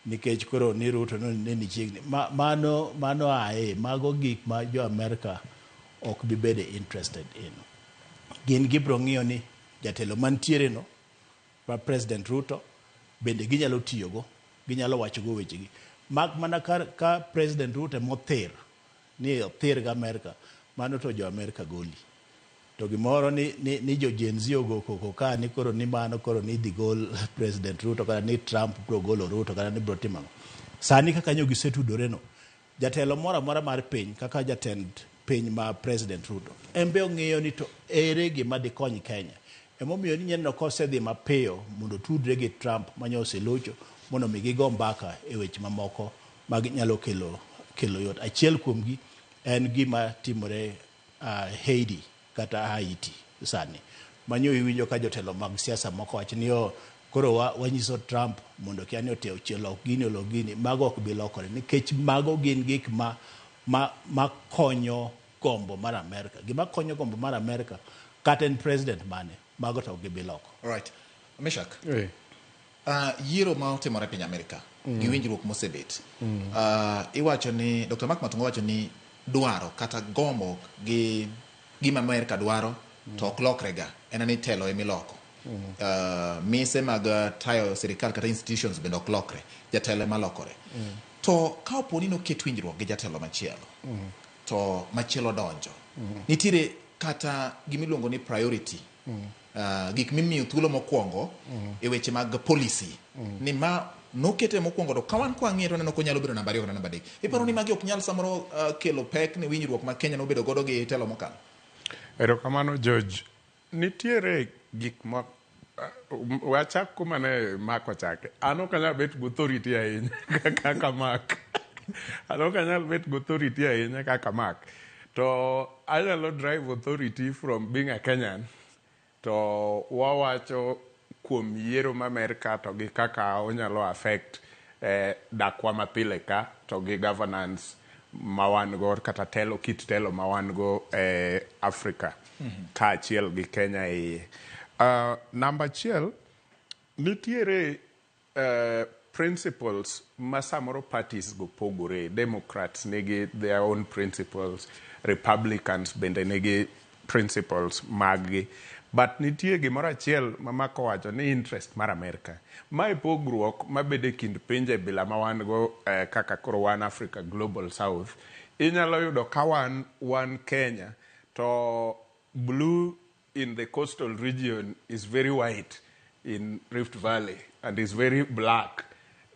nikech koro ni Ruto ne ni chiegni. Mano ae, mago gik ma jo Amerika ok bi bedo interested in. Gin gibiro ng'iyo ni jatelo mantiere no, ma President Ruto, Bende ginyalo tiyogo, ginyalo wachogo wechegi. Mak mana ka, ka President Ruto emothir ni othir gi Amerka, mano to jo Amerka goli. To gimoro ni, ni, ni jo Gen Z ogo koko ka ni koro ni mano koro ni idhi gol President Ruto kata ni Trump bro golo Ruto kata ni bro timo ang'o. Sani kaka nyo gisetudore no, jatelo moro amora mar piny kaka jatend piny ma President Ruto, en be ong'iyo ni to ere gima dikony Kenya. Emomiyo ni nyeneno kosedhi mapiyo mondo otudre gi Trump manyo oselocho mondo mi gigo mbaka e weche mamoko mag nyalo kelo, kelo yot. Achiel kuomgi en gima timore Haiti kata Haiti sani. Manyo iwinjo ka jotelo mag siasa moko wacho ni oh, koro wa, wanyiso Trump mondo kia ni ote olok gini olok gini. Mago ok bi lokore nikech mago gin gik ma, ma, ma konyo gombo mar Amerka. Gima konyo gombo mar Amerka kata en president mane, mago to ok gibi loko. Right. Meshak. Yiero ma otimore e piny Amerika gi winjruok mosebet. Iwacho ni Dr. Mark Matunga wacho ni dwaro kata gombo gi gima Amerika dwaro to ok lokre ga en ni telo emiloko. Mise mag tayo sirikal kata institutions bende ok lokre, jatelo ema lokore. To ka opo ni noket winjruok gi jatelo machielo to machielo donjo, nitiere kata gimiluongo ni priority, gik mimiyo thuolo mokwongo e weche mag policy ni ma nokete mokwongo to ka wan kwang'iye to waneno konyalo bedo namba 2 kata namba 3. Iparo ni magi ok nyal samoro kelo pek ne winjruok ma Kenya nobedo godo gi telo mokalo? Erokamano George. Nitiere gik ma wachak kuma ne Mark ochake. An ok anyal bet gi authority ahinya kaka Mark. An ok anyal bet gi authority ahinya kaka Mark. To anyalo drive authority from being a Kenyan to wawacho kuom yiero ma Amerka to gi kaka onyalo affect dakwa mapile ka to gi governance ma wan go kata telo kit telo ma wan go e Africa kaachiel gi Kenya iye. Namba achiel, nitiere principles ma samoro parties go pogore. Democrats nigi their own principles, Republicans bende nigi principles mag-gi. But nitie gimoro achiel ma Mark owacho ni interest mar America. Mae pogruok mabedo e kind pinje bila ma wan go kaka koro wan Africa Global South. Inyalo yudo ka wan wan Kenya to blue in the coastal region is very white in Rift Valley and is very black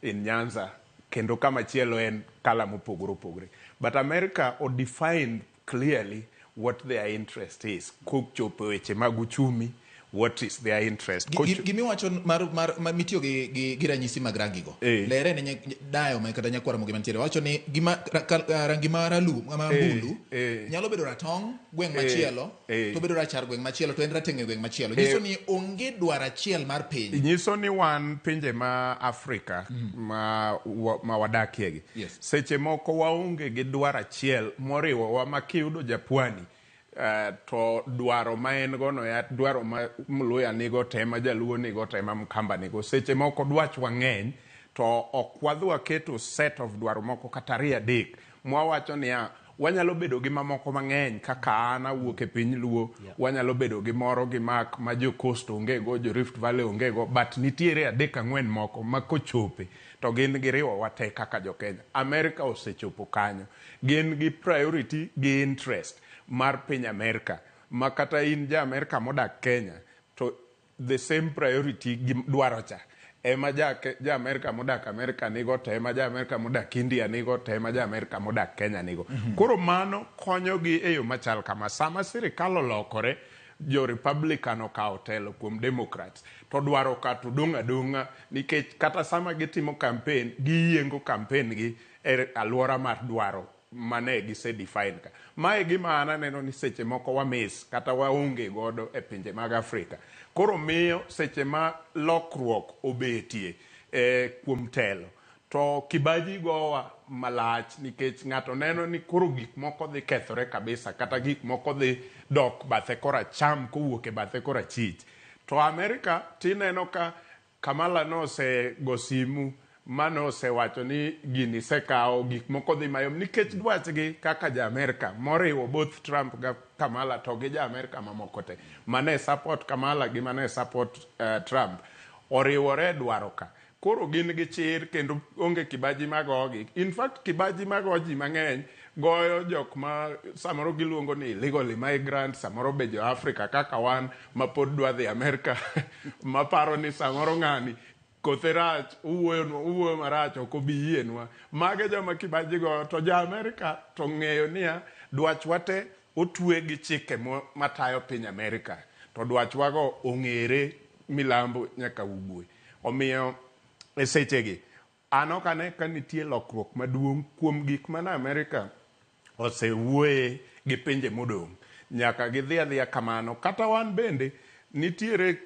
in Nyanza kendo kama chielo en kala mopogore opogore. But America o defined clearly what their interest is. Kochopo weche mag uchumi, what is their interest? Gimiwacho mar, mar, mar mitiyo gi, gi, gi ranyisi mag rangi go. Lere ne dayo ma kata nyakwara mogi mantiere. Wacho ni gima rangi ma ralu ma mbulu nyalo bedo ratong' gweng' machielo to bedo rachar gweng' machielo to en rateng' e gweng' machielo. Nyiso ni onge dwaro achiel mar piny. Nyiso ni wan pinje ma Afrika ma, ma wadakie gi. Seche moko waonge gi dwaro achiel moriwowa ma kiyudo japwani to dwaro ma en go no ya dwaro ma Mluya nigo te ma Jaluo nigo te ma Mkamba nigo. Seche moko dwachwa ng'eny to ok wadhi waketo set of dwaro moko kata ariyo adek mwawacho niya wanyalo bedo gi mamoko mang'eny kaka an awuok e piny Luo, wanyalo bedo gi moro gi Mark ma jo Coast onge go, jo Rift Valley onge go, but nitiere adek ang'wen moko ma kochope to gin giriwowa te kaka jo Kenya. America osechopo kanyo. Gin gi priority gi interest mar piny Amerika ma kata in ja Amerika modak Kenya to the same priority gi dwaro cha ema ja, ja Amerika modak Amerika nigo to ema ja Amerika modak India nigo to ema ja Amerika modak Kenya nigo. Koro mano konyogi e yo machal kama. Sama sirikal olokore, jo Republican okawo telo kuom Democrats to dwaro ka to dong' adong'a nikech kata sama gitimo campaign giyiengo campaign gi e alwora mar dwaro mane gise define ka. Mae gima an aneno ni seche moko wamis kata waonge godo e pinje mag Afrika. Koro miyo seche ma lokruok obetie kuom telo to kibaji gowa malach nikech ng'ato neno ni koro gik moko dhi kethore kabisa kata gik moko dhi dok bathe koracham kowuok e bathe korachich. To Amerika tineno ka Kamala nosego simu mano osewacho ni gini sekawo gik moko dhi mayom nikech dwachgi kaka ja Amerika moriwo both Trump ga Kamala to gi ja Amerika mamoko te mane support Kamala gi mane support Trump oriwore e dwaro ka. Koro gin gi chir kendo onge kibaji magogi. In fact, kibaji mago ji mang'eny goyo jok ma samoro giluongo ni illegal immigrant, samoro be jo Africa kaka wan ma pod dwa dhi Amerika maparo ni samoro ng'ani kothe rach, owuoyo marach, ok obi yienwa. Mage joma kibaji goyo to jo Amerika to ng'eyo niya dwachwa te otwe gi chike matayo piny Amerika to dwachwago ong'ere milambo nyaka ugwe. Omiyo e sechegi an ok ane ka nitie lokruok maduong' kuom gik mane Amerika osewuoye gi pinje modong'. Nyaka gidhi adhiya kamano. Kata wan bende nitiere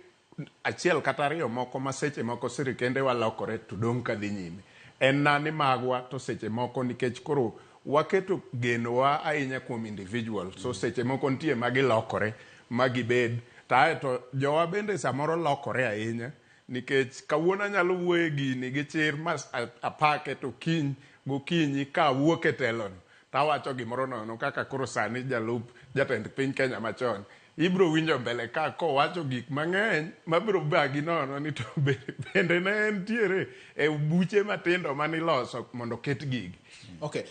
achiel kata ariyo moko ma seche moko sirikende walokore to dong' ka dhi nyime. En nani magwa to seche moko nikech koro waketo genowa ahinya kuom individual. So seche moko nitie ma gilokore ma gibed. To aeto jowa bende samoro lokore ahinya nikech kawuono anyalo wuoye gini gi chir ma apake to kiny gokinyi ka awuok e telono tawacho gimoro nono kaka koro sani jalup jatend piny Kenya machon ibro winjo mbele ka kowacho gik mang'eny mabiro bagi nono ni to bende ne entiere e buche matindo maniloso mondo oket gigi. Okay.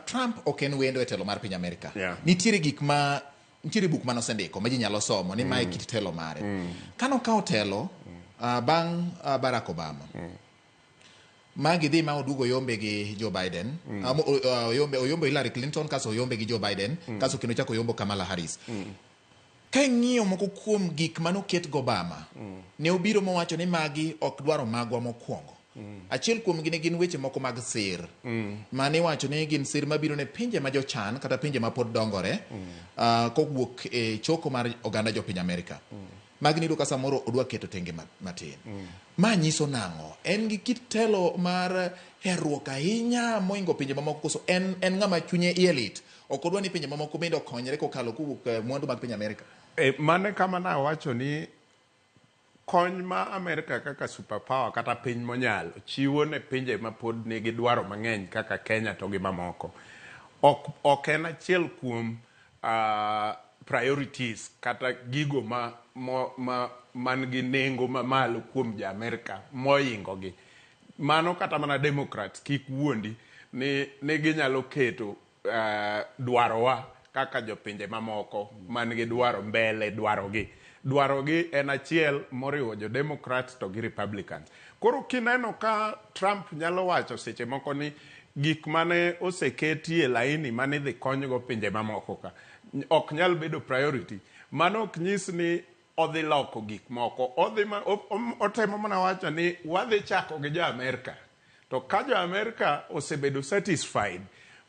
Trump ok en wendo e telo mar piny Amerika. Nitiere gik ma nitiere buk mane osendiko ma ji nyalo somo ni mae kit telo mare. Kane okawo telo bang' Barack Obama, ma gidhi ma oduogo oyombe gi Joe Biden, oyombe Hillary Clinton, kaso oyombe gi Joe Biden, kaso kendo chako oyombo Kamala Harris. Ka ing'iyo moko kuom gik mane oket gi Obama, ne obiro mowacho ni magi ok dwaro magwa mokwongo. Achiel kuomgi ne gin weche moko mag sir, mane iwacho ni gin sir mabiro ne pinje ma jochan kata pinje ma pod dongore, kowuok e choko mar oganda jopiny Amerika. Magi niyudo ka samoro odwa keto tenge matin. Ma nyiso nang'o? En gi kit telo mar herruok ahinya moingo pinje mamoko koso en ng'ama chunye iye lit? Ok odwa ni pinje mamoko bende okonyre kokalo kowuok mwandu mag piny Amerika. Mane kama nawacho ni kony ma Amerika kaka superpower kata piny monyalo chiwo ne pinje ma pod nigi dwaro mang'eny kaka Kenya to gi mamoko ok en achiel kuom priorities kata gigo man gi nengo mamalo kuom jo Amerika moingo gi. Mano kata mana Democrats kik wuondi ni ginyalo keto dwarowa kaka jopinje mamoko man gi dwaro mbele dwarogi. Dwarogi en achiel moriwo jo Democrats to gi Republicans. Koro kineno ka Trump nyalo wacho seche moko ni gik mane oseketi e laini mane idhi konygo pinje mamoko ka ok nyal bedo priority. Mano ok nyis ni odhi loko gik moko. Otemo mana wacho ni wadhi chako gi jo Amerika. To ka jo Amerika osebedo satisfied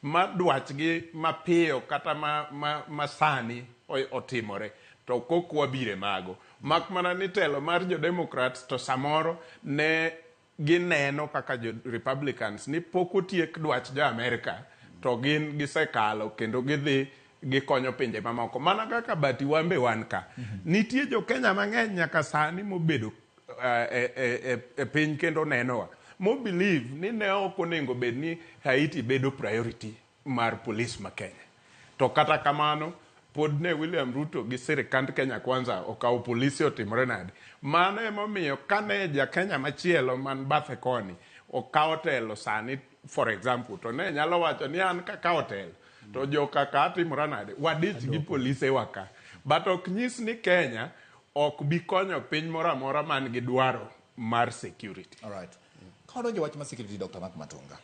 ma dwachgi mapiyo kata ma sani otimore to kok wabire mago. Mak mana ni telo mar jo Democrats to samoro ne gineno kaka jo Republicans ni pok otiek dwach jo Amerika to gin gisekalo kendo gidhi gikonyo pinje mamoko. Mana kaka bati wambe wan ka. Nitie jo Kenya mang'eny nyaka sani mobedo e piny kendo nenowa. Mo believe ni ne ok onego bed ni Haiti bedo priority mar police ma Kenya. To kata kamano pod ne William Ruto gi sirikand Kenya Kwanza okawo polisi otimore nade. Mano emomiyo kane ja Kenya machielo man bathe koni okawo telo sani for example to ne nyalo wacho ni an kakawo telo to joka ka timora nade wadich gi polise wa ka. But ok nyis ni Kenya ok bi konyo piny moro amora man gi dwaro mar security. All right. Ka wadonjo wach mar security, Dr. Mark Matunga.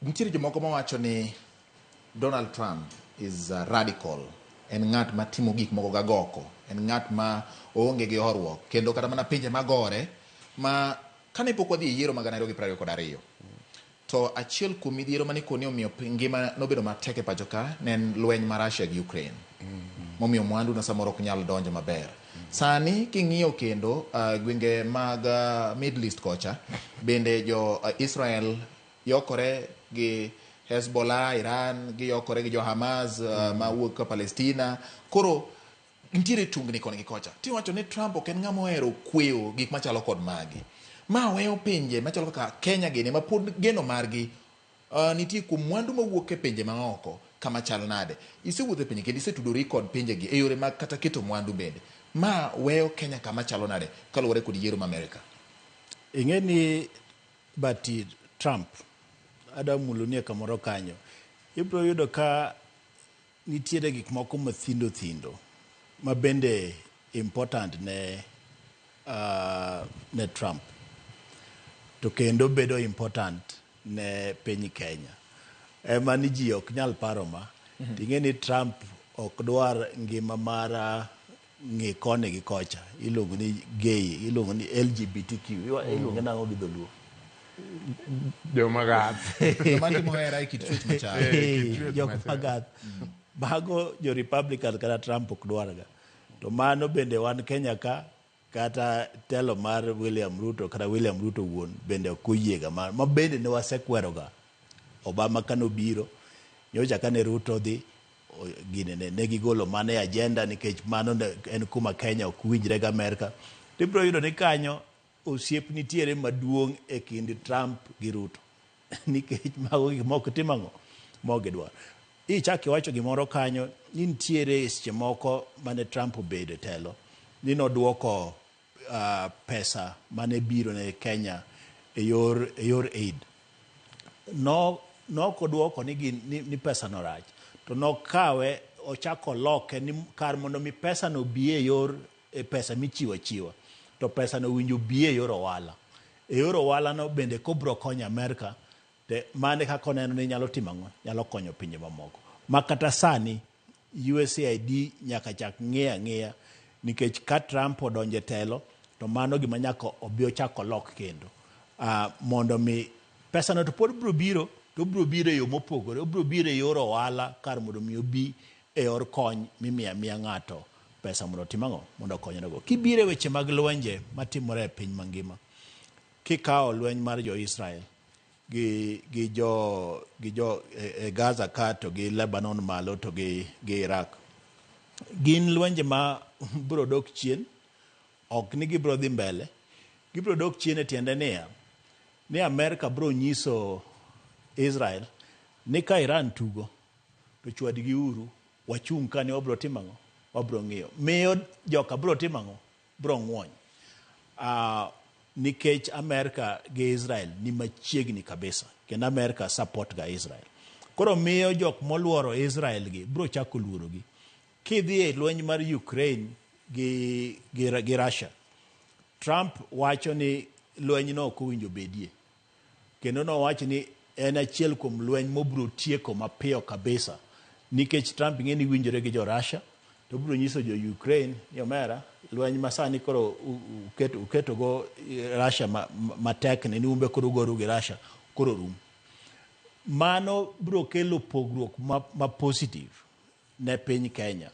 Nitiere jomoko mawacho ni Donald Trump is a radical. En ng'at matimo gik moko gagoko. En ng'at ma oonge gi horuok. Kendo kata mana pinje magore ma kane pok wadhi e yiero mag 2022 to achiel kuom midhiero mane koni omiyo ngima nobedo matek e pacho ka ne en lweny mar Russia gi Ukraine. Momiyo mwandu na samoro ok nyal donjo maber. Sani king'iyo kendo gwenge mag Middle East kocha bende jo Israel yokore gi Hezbollah, Iran, giyokore gi jo Hamas mawuok ka Palestina. Koro nitiere tungni koni gi kocha. Tiwacho ni Trump ok en ng'ama ohero kweyo gik machalo kod magi. Ma weyo pinje machalo kaka Kenya gini ma pod geno margi nitie kuom mwandu mawuok e pinje maoko. kama chal nade? Isewuotho e pinje kendo isetudori kod pinjegi e yore mag kata keto mwandu bende. Ma weyo Kenya kama chalo nade kaluwore kod yiero ma Amerika? Ing'e ni bati Trump adwa mulonie kamoro kanyo. Ibiro yudo ka nitiere gik moko mathindo thindo ma bende important ne Trump to kendo bedo important ne piny Kenya. Ema ni ji ok nyal paro ma. Ting'e ni Trump ok dwar ngima mar ng'i koni gi kocha. Iluongo ni gay, iluongo ni LGBTQ. Iluonge nang'o gi dholuo? Joma gath. Joma timo hera e kit chwech machal. Jok magath. Mago jo Republican kata Trump ok dwarga. To mano bende wan Kenya ka kata telo mar William Ruto kata William Ruto wuon bende ok oyiega ma bende ne wasekweroga. Obama kanobiro nyocha kane Ruto dhi gine ne gigolo mano e agenda nikech mano en kuma Kenya ok winjre gi Amerka. To ibiro yudo ni kanyo osiep nitiere maduong' e kind Trump gi Ruto nikech mago gik moko timo ang'o mok gidwar. Ichak iwacho gimoro kanyo ni nitiere seche moko mane Trump obedo e telo ni nodwoko pesa mane biro ne Kenya e yor aid. No ok odwoko ni pesa no rach to nokawe ochako loke ni kar mondo mi pesa no bi e yor e pesa michiwo achiwa to pesa no owinjo bi e yor ohala. E yor ohala no bende kobro konyo Amerka te mane kaka oneno ni nyalo timo ang'o nyalo konyo pinje mamoko. Ma kata sani USAID nyaka chak ng'iyo ang'iya nikech ka Trump odonjo e telo to mano gima nyaka obi ochak olok kendo. Mondo mi pesa no to pod biro biro to obiro biro e yo mopogore obiro biro e yor ohala kar mondo mi obi e yor kony mimiyo amiya ng'ato pesa mondo otim ang'o mondo okonyrego. Kibiro e weche mag lwenje matimore e piny mangima kikawo lweny mar jo Israel gi jo e Gaza ka to gi Lebanon malo to gi Iraq gin lwenje ma biro dok chien ok ni gibiro dhi mbele gibiro dok chien e tiende niya ni Amerka biro nyiso Israel ni ka Iran tugo to chwadgi uru wachung' ka ni wabiro timo ang'o wabiro ng'iyo miyo joka biro timo ang'o biro ng'wony nikech Amerka gi Israel ni machiegni kabisa kendo Amerka support ga Israel. Koro miyo jok moluoro Israel gi biro chako luorogi. Kidhi e lweny mar Ukraine gi Russia, Trump wacho ni lweny no ok owinjo bedie. Kendo nowacho ni en achiel kuom lweny mobiro tieko mapiyo kabisa nikech Trump ing'e ni winjore gi jo Russia to obiro nyiso jo Ukraine ni omera lweny masani koro uketo go Russia matek ni umbe koro ugoru gi Russia koro rum. Mano biro kelo pogruok ma positive ne piny Kenya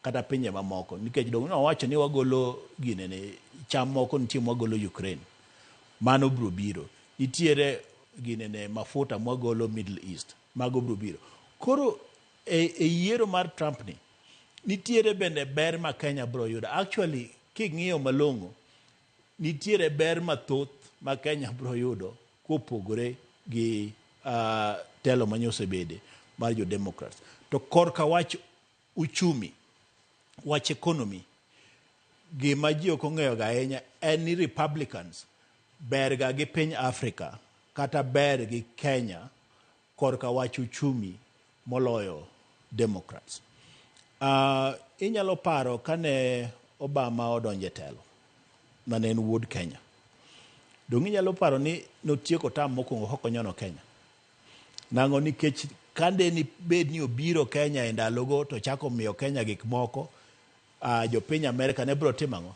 kata pinje mamoko nikech dong nowacho ni wagolo ginene cham moko nitie mwagolo Ukraine mano biro biro nitiere ginene mafuta mwagolo Middle East mago biro biro. Koro e yiero mar Trump ni nitiere bende ber ma Kenya biro yudo. Actually king'iyo malong'o nitiere ber mathoth ma Kenya biro yudo kopogore gi telo manyosebede mar jo Democrats. To korka wach uchumi, wach economy, gima ji ok ong'eyo ga ahinya en ni Republicans ber ga gi piny Africa kata ber gi Kenya korka wach uchumi moloyo Democrats. Inyalo paro kane Obama odonjo e telo mane en wuod Kenya. Dong' inyalo paro ni notieko tam mokwongo kokonyono Kenya. Nang'o nikech kande ni bed ni obiro Kenya e ndalogo to chako miyo Kenya gik moko, jopiny Amerika ne biro timo ang'o?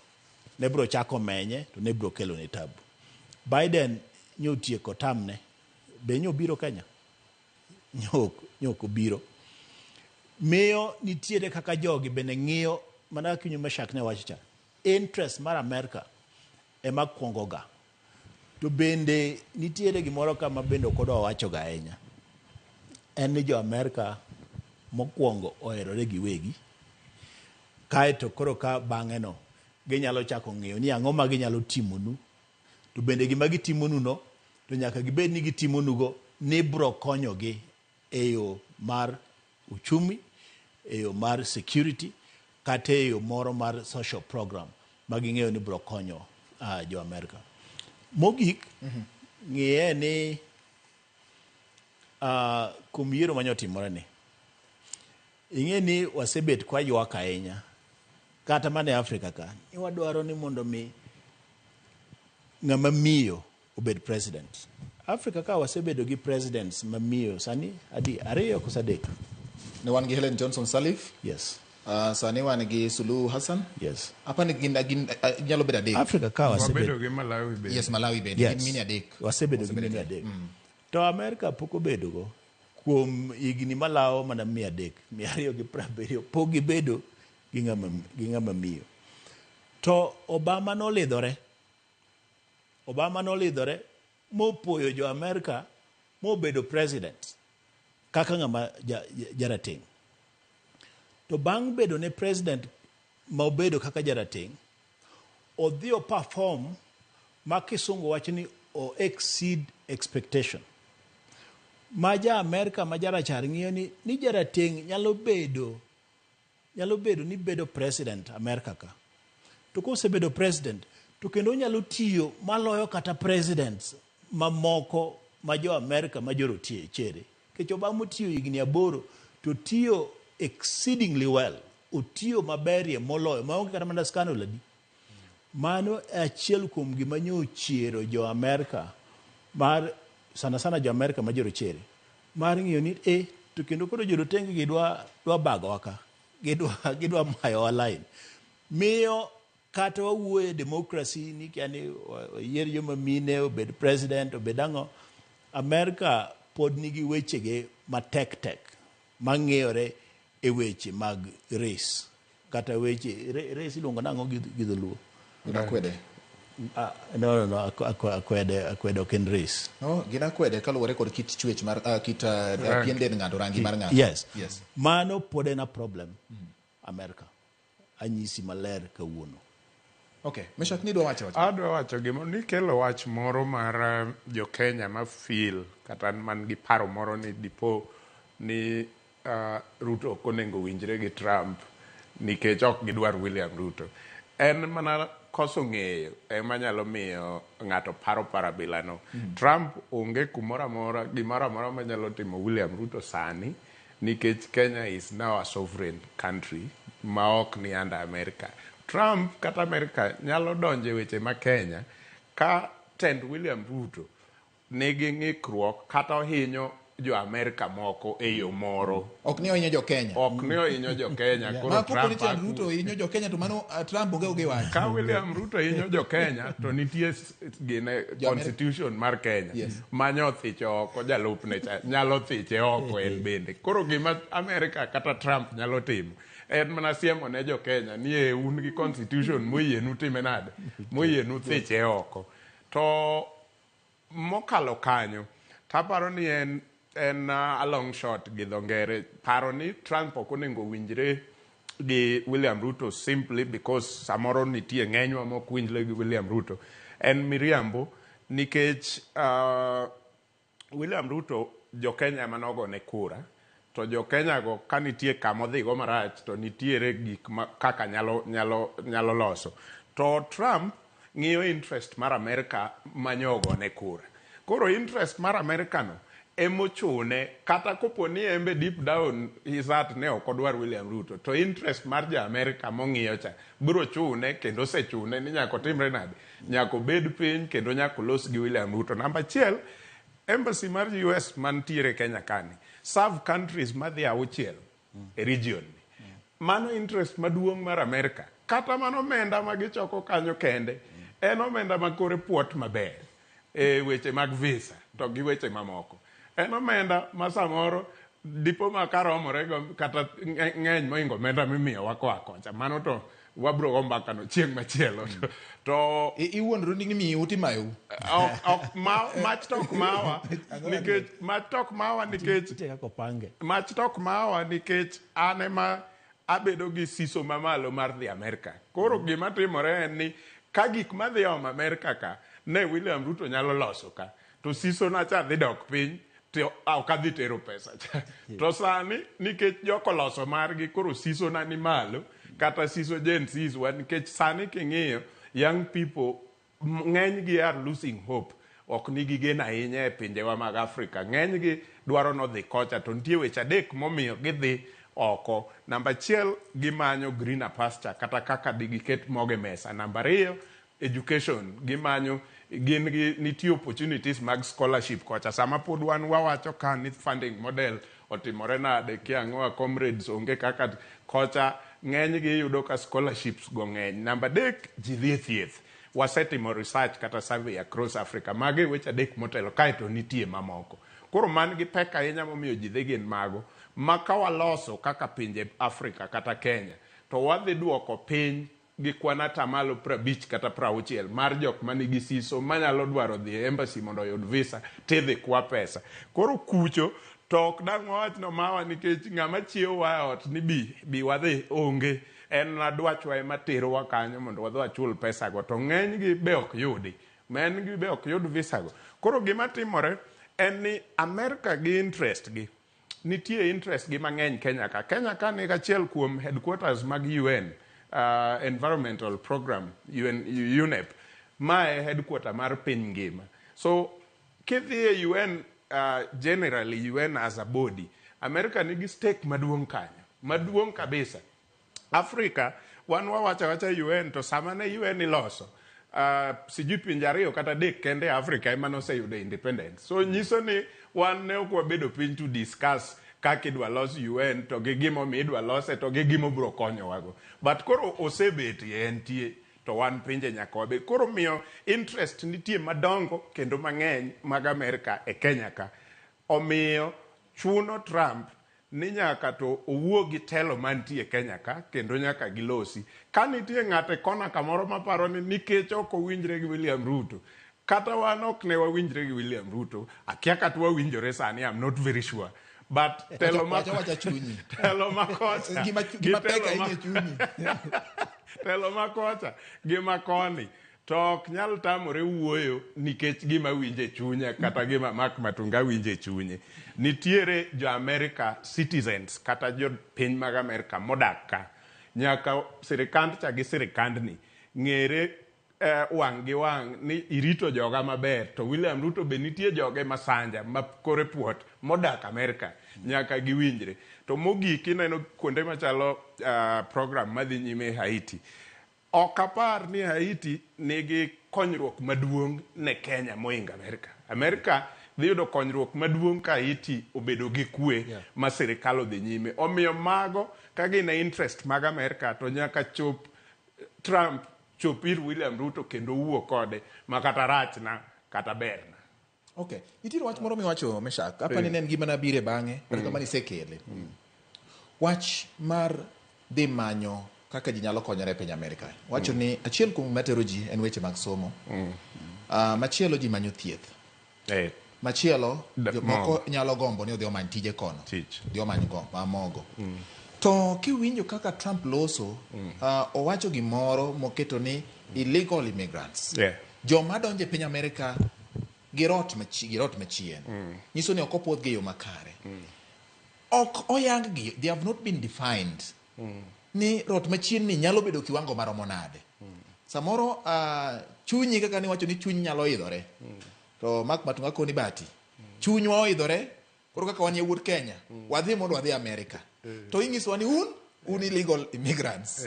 Ne biro chako menye to ne biro kelone tabu. Biden nyotieko tamne, be nyobiro Kenya? Nyok obiro. Miyo nitiere kaka jogi bende ng'iyo mana kaka Meshak ne wacho cha. Interest mar Amerika ema kuongo ga. To bende nitiere gimoro kama bende ok odwa wacho ga ahinya. En ni jo Amerika mokwongo oherore giwegi. Kaeto koro ka bang'e no ginyalo chako ng'iyo ni ang'o ma ginyalo timonu. To bende gima gitimonu no to nyaka gibed ni gitimonugo ni biro konyogi e yo mar uchumi, e yo mar security, kata e yo moro mar social program ma ging'eyo ni biro konyo jo Amerika. Mogik, ng'iye ni kuom yiero manyotimore ni, ing'e ni wasebet kwa ywak ahinya kata mana e Afrika ka ni wadwaro ni mondo mi ng'ama miyo obed president. Afrika ka wasebedo gi presidents mamiyo sani adi 2 koso 3. Ne wan gi Helen Johnson Sirleaf. Yes. Sani wan gi Suluhu Hassan. Yes. Apa ni gin nyalo bedo 3. Afrika ka wasebedo Wabedo gi Malawi bende. Yes, Malawi bende. Yes. Gin mine 3. Wasebedo gi mine 3. To Amerika pok obedogo kuom higni malawo mana 300, 270 pok gibedo gi ng'ama miyo. To Obama nolidhore. Obama nolidhore mopoyo jo Amerika mobedo president kaka ng'ama jarateng'. To bang' bedo ne president ma obedo kaka jarateng', odhi o perform ma kisungu wacho ni o exceed expectation. Ma ja Amerika ma jarachar ng'iyo ni jarateng' nyalo bedo ni bedo president Amerika ka. To kosebedo president, to kendo onyalo tiyo maloyo kata presidents mamoko ma jo Amerika ma jorochere. Nikech Obama otiyo higni 8 to tiyo exceedingly well. Otiyo maberie moloyo maonge kata mana scandal adi. Mano e achiel kuom gima nyochiero jo Amerika mar sana sana jo Amerika ma jorochere mar ng'iyo ni to kendo koro jorotenge gi dwa bagowa ka, gidwa mayowa line. Miyo kata wawuoye democracy ni yani yier joma mine obed president obed ang'o, Amerika pod nigi wechege matek tek mang'iyore e weche mag race kata weche race iluongo nang'o gi dholuo? Gin akwede. No, akwede ok en race. No, gin akwede kaluwore kod kit chwech mar kit pien dend ng'ato, rangi mar ng'ato. Yes. Yes. Mano pod en a problem Amerika. Anyisi maler kawuono. Okay, Meshak ni dwa wacho wach. Adwa wacho gima nikelo wach moro mar jo Kenya ma feel kata man gi paro moro ni dipo ni Ruto ok onego winjre gi Trump nikech ok gidwar William Ruto. En mana koso ng'eyo ema nyalo miyo ng'ato paro parabilano. Trump onge kumoro amora, gimoro amora manyalo timo William Ruto sani nikech Kenya is now a sovereign country ma ok ni under America. Trump kata America nyalo donjo e weche ma Kenya ka tend William Ruto nigi ng'ikruok kata ohinyo jo Amerika moko e yo moro. Ok ni ohinyo jo Kenya. Ok ni ohinyo jo Kenya. Koro Ma kopo ni Trump tend Ruto ohinyo jo Kenya to mano Trump onge gi wach. Ka William Ruto hinyo jo Kenya to nitie gine constitution mar Kenya. Yes. Manyo thiche oko jalupne cha nyalo thiche oko en bende. Koro gima Amerika kata Trump nyalo timo en mana siemo ne jo Kenya ni e un gi constitution moyienu time nade? Moyienu thiche oko. To mokalo kanyo taparo ni en a long shot gi dho ngere. Paro ni Trump ok onego winjre gi William Ruto simply because samoro nitie ng'enywa mok winjre gi William Ruto. En miriambo nikech William Ruto jo Kenya manogone kura to jo Kenya go ka nitie kama odhigo marach to nitiere gik ma kaka nyalo loso. To Trump ng'iyo interest mar Amerika manyogone kura. Koro interest mar Amerika no emochune kata kopo ni embe deep down his heart ne ok odwar William Ruto to interest mar ja Amerika mong'iyo cha biro chune kendo osechune ni nyaka otimre nade, nyaka obed piny kendo nyaka olos gi William Ruto. Namba achiel, embassy mar US mantiere Kenya kani serve countries madhi 6 e region ni. Mano interest maduong' mar Amerika. Kata mano omenda ma gichoko kanyo kende en omenda ma kore puot maber e weche mag visa to gi weche mamoko. En omenda ma samoro dipo ma karomore go kata ng'eny mohingo omenda mimiyowa koa kocha. Mano to wabro go mbaka no chieng' machielo. To iwuondru ni miyu timayou. Ok mach to ok mawa nikech mach to ok mawa nikech mach to ok mawa nikech an ema abedo gi siso mamalo mar dhi Amerika. Koro gima timore en ni ka gik madhi omo Amerika ka ne William Ruto nyalo loso ka to siso na cha dhi dok piny To ok adhi tero pesa cha. To sani nikech jokoloso margi koro siso na ni malo kata siso Gen Zs wa nikech sani king'iyo young people ng'eny gi are losing hope ok nigi geno ahinya e pinjewa mag Afrika. Ng'eny gi dwaro nodhi kocha to nitie weche adek momiyo gidhi oko. Namba achiel gimanyo greener pasture kata kaka digiket mogo e mesa. Namba ariyo education gimanyo gin gi nitie opportunities mag scholarship kocha sama pod wan wawacho ka ni funding model otimore nade kia ang'owa comrades onge kaka kocha ng'eny gi iyudo ka scholarships go ng'eny. Namba adek ji dhi e thieth wasetimo research kata survey across Africa mago e weche adek motelo kaeto nitie mamoko. Koro man gi pek ahinya momiyo ji dhi gin mago ma ka waloso kaka pinje Africa kata Kenya to wadhi duoko piny gi kwan atamalo 50 kata 60 mar jok manigi siso manyalo dwaro dhi e embassy mondo oyud visa tidhi kwa pesa. Koro kucho to ok dang' wawach ni omawa nikech ng'ama chiewowa e ot ni bi bi wadhi onge. En na dwachwa ema terowa kanyo mondo wadhi wachul pesa go to ng'eny gi be ok yudi. Ng'eny gi be ok yud visa go. Koro gima timore en ni America gi interest gi nitie interest gi mang'eny Kenya ka. Kenya ka ni achiel kuom headquarters mag UN Environmental Program UN, UNEP ma e headquarter mar piny ngima. So kidhi e UN generally UN as a body America nigi stake maduong' kanyo maduong' kabisa. Africa wan wawacho awacha UN to sama ne UN iloso sijui pinje ariyo kata adek kende Africa ema noseyudo independence. So nyiso ni wan ne ok wabedo piny to discuss kaka idwa los UN to gi gimomiyo idwa lose to gi gimobiro konyowago. But koro osebetie entie to wan pinje nyaka wabed. Koro miyo interest nitie madongo kendo mang'eny mag Amerika e Kenya ka. Omiyo chuno Trump ni nyaka to owuo gi telo mantie Kenya ka kendo nyaka gilosi. Ka nitie ng'ato e kona kamoro maparo ni nikech ok owinjre gi William Ruto, kata wan ok ne wawinjre gi William Ruto, akia kata wawinjore sani, I'm not very sure. But telo ma Wacha chunyi. telo ma kocha Gima gi gima pek telo ahinya ma e chunyi. telo ma kocha gi ma koni to ok nyal tamore wuoyo nikech gima winjo e chunya kata gima Mark Matunga winjo e chunye. Nitiere jo America citizens kata jo piny mag Amerika modak ka. Nyaka sirikand cha gi sirikandni ng'ere wang' gi wang' ni irito joga maber to William Ruto be nitie joge masanja ma kore puot modak Amerika nyaka giwinjre. To mogik ineno kuonde machalo program madhi nyime Haiti. Ok apar ni Haiti nigi konyruok maduong' ne Kenya moingo Amerika. Amerika dhi yudo konyruok maduong' ka Haiti obedo gi kwe ma sirikal odhi nyime. Omiyo mago ka gin e interest mag Amerika to nyaka chop Trump chop ir William Ruto kendo wuo kode ma kata rachna kata berna. Okay. Nitiere wach moro miwacho Meshak. Apa ni ne en gima nabire bang'e, kata kamano isekele. Wach mar dhi manyo kaka ji nyalo konyore e piny Amerika. Wacho ni achiel kuom matero ji en weche mag somo. Machielo ji manyo thieth. Machielo jomoko nyalo gombo ni odhi omany tije kono. Odhi omany go, mogo. To kiwinjo kaka Trump loso, owacho gimoro moketo ni illegal immigrants. Joma donjo e piny Amerika gi rot machien. Nyiso ni ok opuodhgi e yo makare. Ok oyang gi, they have not been defined. Ni rot machien ni nyalo bedo kiwango maromo nade. Samoro chunyi kaka niwacho ni chuny nyalo idhore. To Mark Matunga koni bati. Chunywa oidhore, koro kaka wan yawuot Kenya, wadhi mondo wadhi Amerika. To inyisowa ni un illegal immigrants.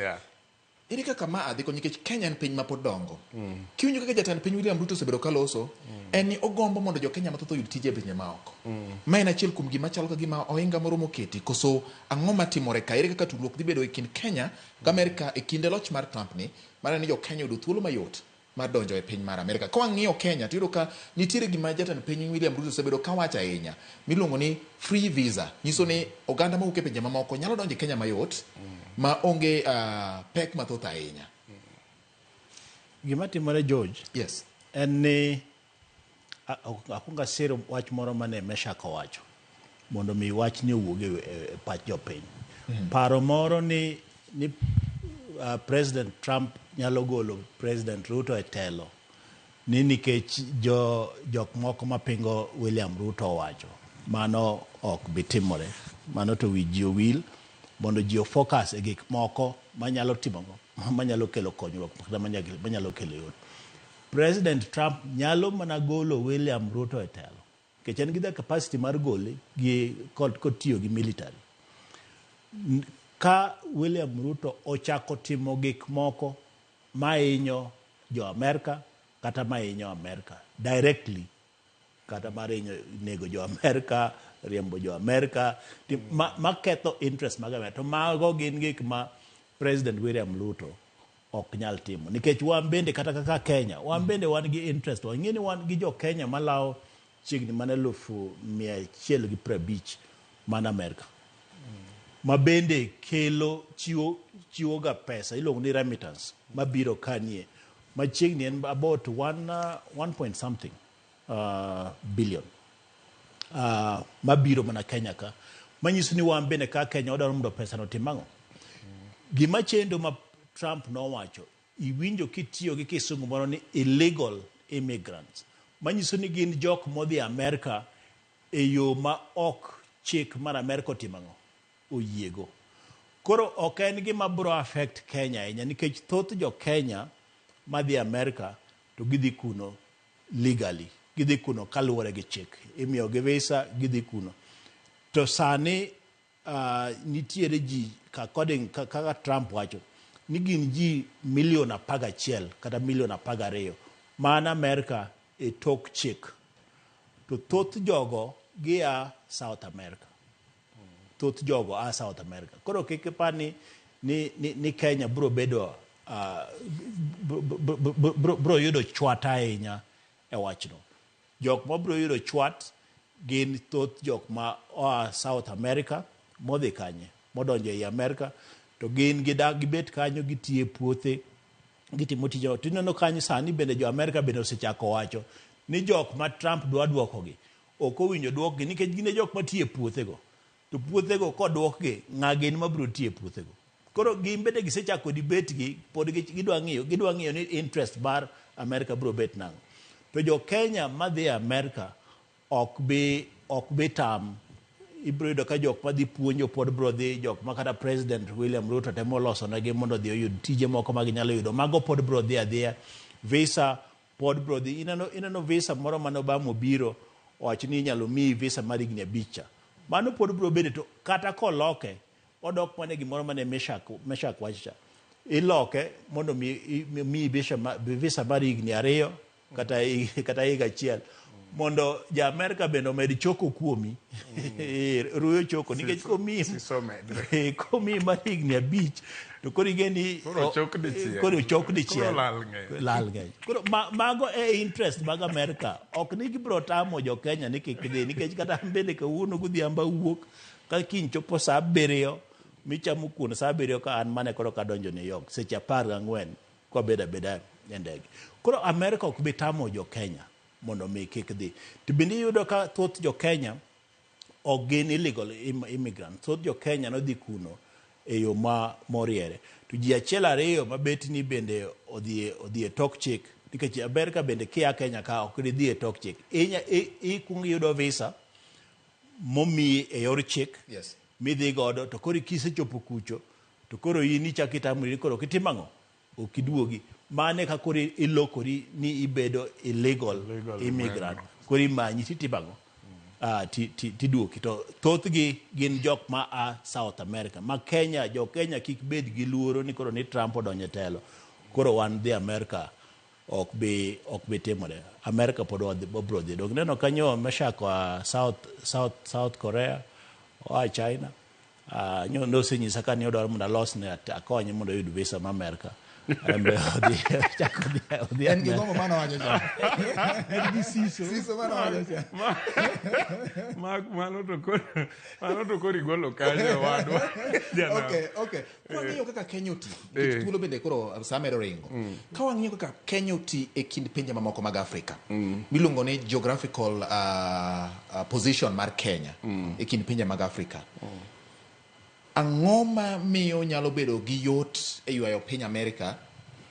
Ere kaka ma adhi konyo nikech Kenya en piny ma pod dongo. Kiwinjo kaka jatend piny William Ruto osebedo ka loso, en ni ogombo mondo jo Kenya mathoth oyud tije e pinje maoko. Ma en achiel kuom gima chalo ka gima ohinga moro moketi. Koso ang'o matimore ka? Ere kaka tudruok dhi bedo e kind Kenya gi Amerika e kinde loch mar Trump ni, mar ni jo Kenya oyudo thuolo mayot mar donjo e piny mar Amerika. Ka wang'iyo Kenya to iyudo ka nitiere gima jatend piny William Ruto osebedo ka wacho ahinya miluongo ni free visa. Nyiso ni oganda mawuok e pinje mamoko nyalo donjo e Kenya mayot ma onge pek mathoth ahinya. Gima timore George, yes, en ni akwongo asiro wach moro mane Meshak owacho mondo mi wachni owuog e pach jopiny. Paro moro ni President Trump nyalo golo President Ruto e telo ni nikech jok moko mapingo William Ruto owacho. Mano ok bi timore. Mano to wi ji owil mondo ji ofocus e gik moko manyalo timo manyalo kelo konyruok kata manyalo kelo yot. President Trump nyalo mana golo William Ruto e telo nikech en gi the capacity mar gole gi kod kotiyo gi military. Ka William Ruto ochako timo gik moko mahinyo jo Amerka kata mahinyo Amerka directly kata mar hinyo nego jo Amerka, riembo jo Amerka, maketho interest mag Amerka. To mago gin gik ma President William Ruto ok nyal timo. Nikech wan bende kata kaka Kenya, wan bende wan gi interest. Wang'e ni wan gi jo Kenya malawo chiegni mana 150,000 man Amerka. Ma bende kelo chiwo chiwo ga pesa iluongo ni remittance mabiro kanie machiegni en about one point something billion mabiro mana Kenya ka manyiso ni wan bende ka Kenya wadwaro mondo pesa no otim ang'o. Gima chendo ma Trump nowacho iwinjo kitiyo gi kisungu moro ni illegal immigrants manyiso ni gin jok modhi Amerka e yo ma ok chik mar Amerka otimo ang'o oyiego. Koro ok en gima biro affect Kenya ahinya nikech thoth jo Kenya madhi Amerka to gidhi kuno legally, gidhi kuno kaluwore gi chik, imiyogi visa gidhi kuno. To sani nitiere ji according kaka Trump wacho ni gin ji milion 11 kata milion 12 man Amerka e tok chik. To thoth jogo gia South America. Thoth jogo a South America. Koro kik ipar ni Kenya biro bedo biro yudo chwat ahinya e wachno. Jok ma biro yudo chwat gin thoth jok ma oa South America modhi kanye, modonjo ei Amerka, to gin gidak gibet kanyo gitiyo e puothe, gitimo tije. To ineno kanyo sani bende jo Amerka bende osechako wacho ni jok ma Trump dwa duokogi ok owinjo duokgi nikech gin e jok matiyo e puothego. To puothego koduokgi, ng'a gin mabiro tiyo e puothego? Koro gin bende gisechako debate gi, pod gidwa ng'iyo ni interest mar Amerka biro bet nang'o. To jo Kenya madhi Amerka ok bi tam. Ibiro yudo ka jok madhi puonjo pod biro dhi, jok ma kata President William Ruto temo loso negi mondo odhi oyud tije moko ma ginyalo yudo. Mago pod biro dhi adhiya. Visa pod biro dhi. Ineno visa moro mane Obama obiro owacho ni inyalo miyi visa mar higni 5 cha. Mano pod biro bedo to kata koloke odok mana gimoro mane Meshak wacho cha. Iloke mondo miyi visa mar higni 2 kata higa 1 mondo ja Amerka bende omed choko kuomi. Ruyo choko nikech komiyi mar higni 5 to koro ing'e koro ochok dichiel lal ng'eny. Koro mago e interest mag Amerka. Ok ni gibiro tamo jo Kenya ni kik dhi nikech kata an bende kawuono godhiambo awuok ka kiny chopo saa 7 michamo kuon saa 7 ka an mane koro kadonjo New York seche 14 kwabedo abeda e ndege. Koro Amerka ok bi tamo jo Kenya mondo mi kik dhi. To bende iyudo ka thoth jo Kenya ok gin illegal immigrants. Thoth jo Kenya nodhi kuno e yo ma moriere. To ji 1 2 mabet ni bende odhi e tok chik nikech Amerka bende kia Kenya ka ok dhi e tok chik. Ikuongo iyudo visa momiyi e yor chik. Yes. Midhi godo to koro kisechopo kucho to koro in ichako itamori koro ok itim ang'o? Ok iduogi. Mane ka koro ilokori ni ibedo illegal immigrant. Koro imanyi titimo ang'o? Tiduoki. To thothgi gin jok ma a South America. Ma Kenya, jo Kenya kik bed gi luoro ni koro ni Trump odonjo e telo. Koro wan dhi Amerka ok bi timore. Amerka pod wabiro dhi. Dong neno kanyo Meshak oa South Korea, oa China. Nosenyisa ka ni odwaro mondo alosne akonye mondo oyud visa ma Amerka. En gi gombo mano wacho cha. En gi siso. Siso mano wacho cha. Mano to koro igolo kanyo wadwa. Okay. Wang'iyo kaka Kenya oti. Nikech thuolo bende koro saa medo ringo. Ka wang'iyo kaka Kenya oti e kind pinje mamoko mag Afrika. Miluongo ni geographical position mar Kenya e kind pinje mag Afrika. Ang'o ma miyo nyalo bedo gi yot e ywayo piny Amerka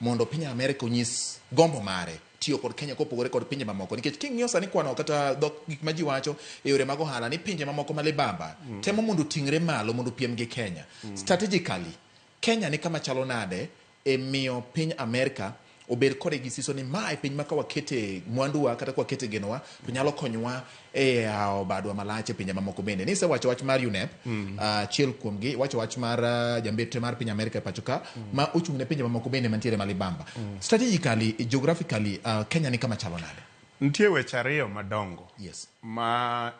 mondo piny Amerka onyis gombo mare tiyo kod Kenya kopogore kod pinje mamoko, nikech king'iyo sani kwano kata dhok gik ma ji wacho e yore mag ohala ni pinje mamoko ma libamba temo mondo oting're malo mondo opiem gi Kenya. Strategically, Kenya ni kama chalo nade e miyo piny Amerka obed kode gi siso ni ma e piny ma ka wakete mwanduwa kata ka wakete genowa to nyalo konyowa e yawo badwa malach e pinje mamoko bende. Nisewacho wach mar UNEP, achiel kuomgi, iwacho wach mar jambetre mar piny Amerka e pacho ka ma ochung' ne pinje mamoko bende mantiere malibamba. Strategically, geographically, Kenya ni kama chalo nade? Nitie weche ariyo madongo Yes. ma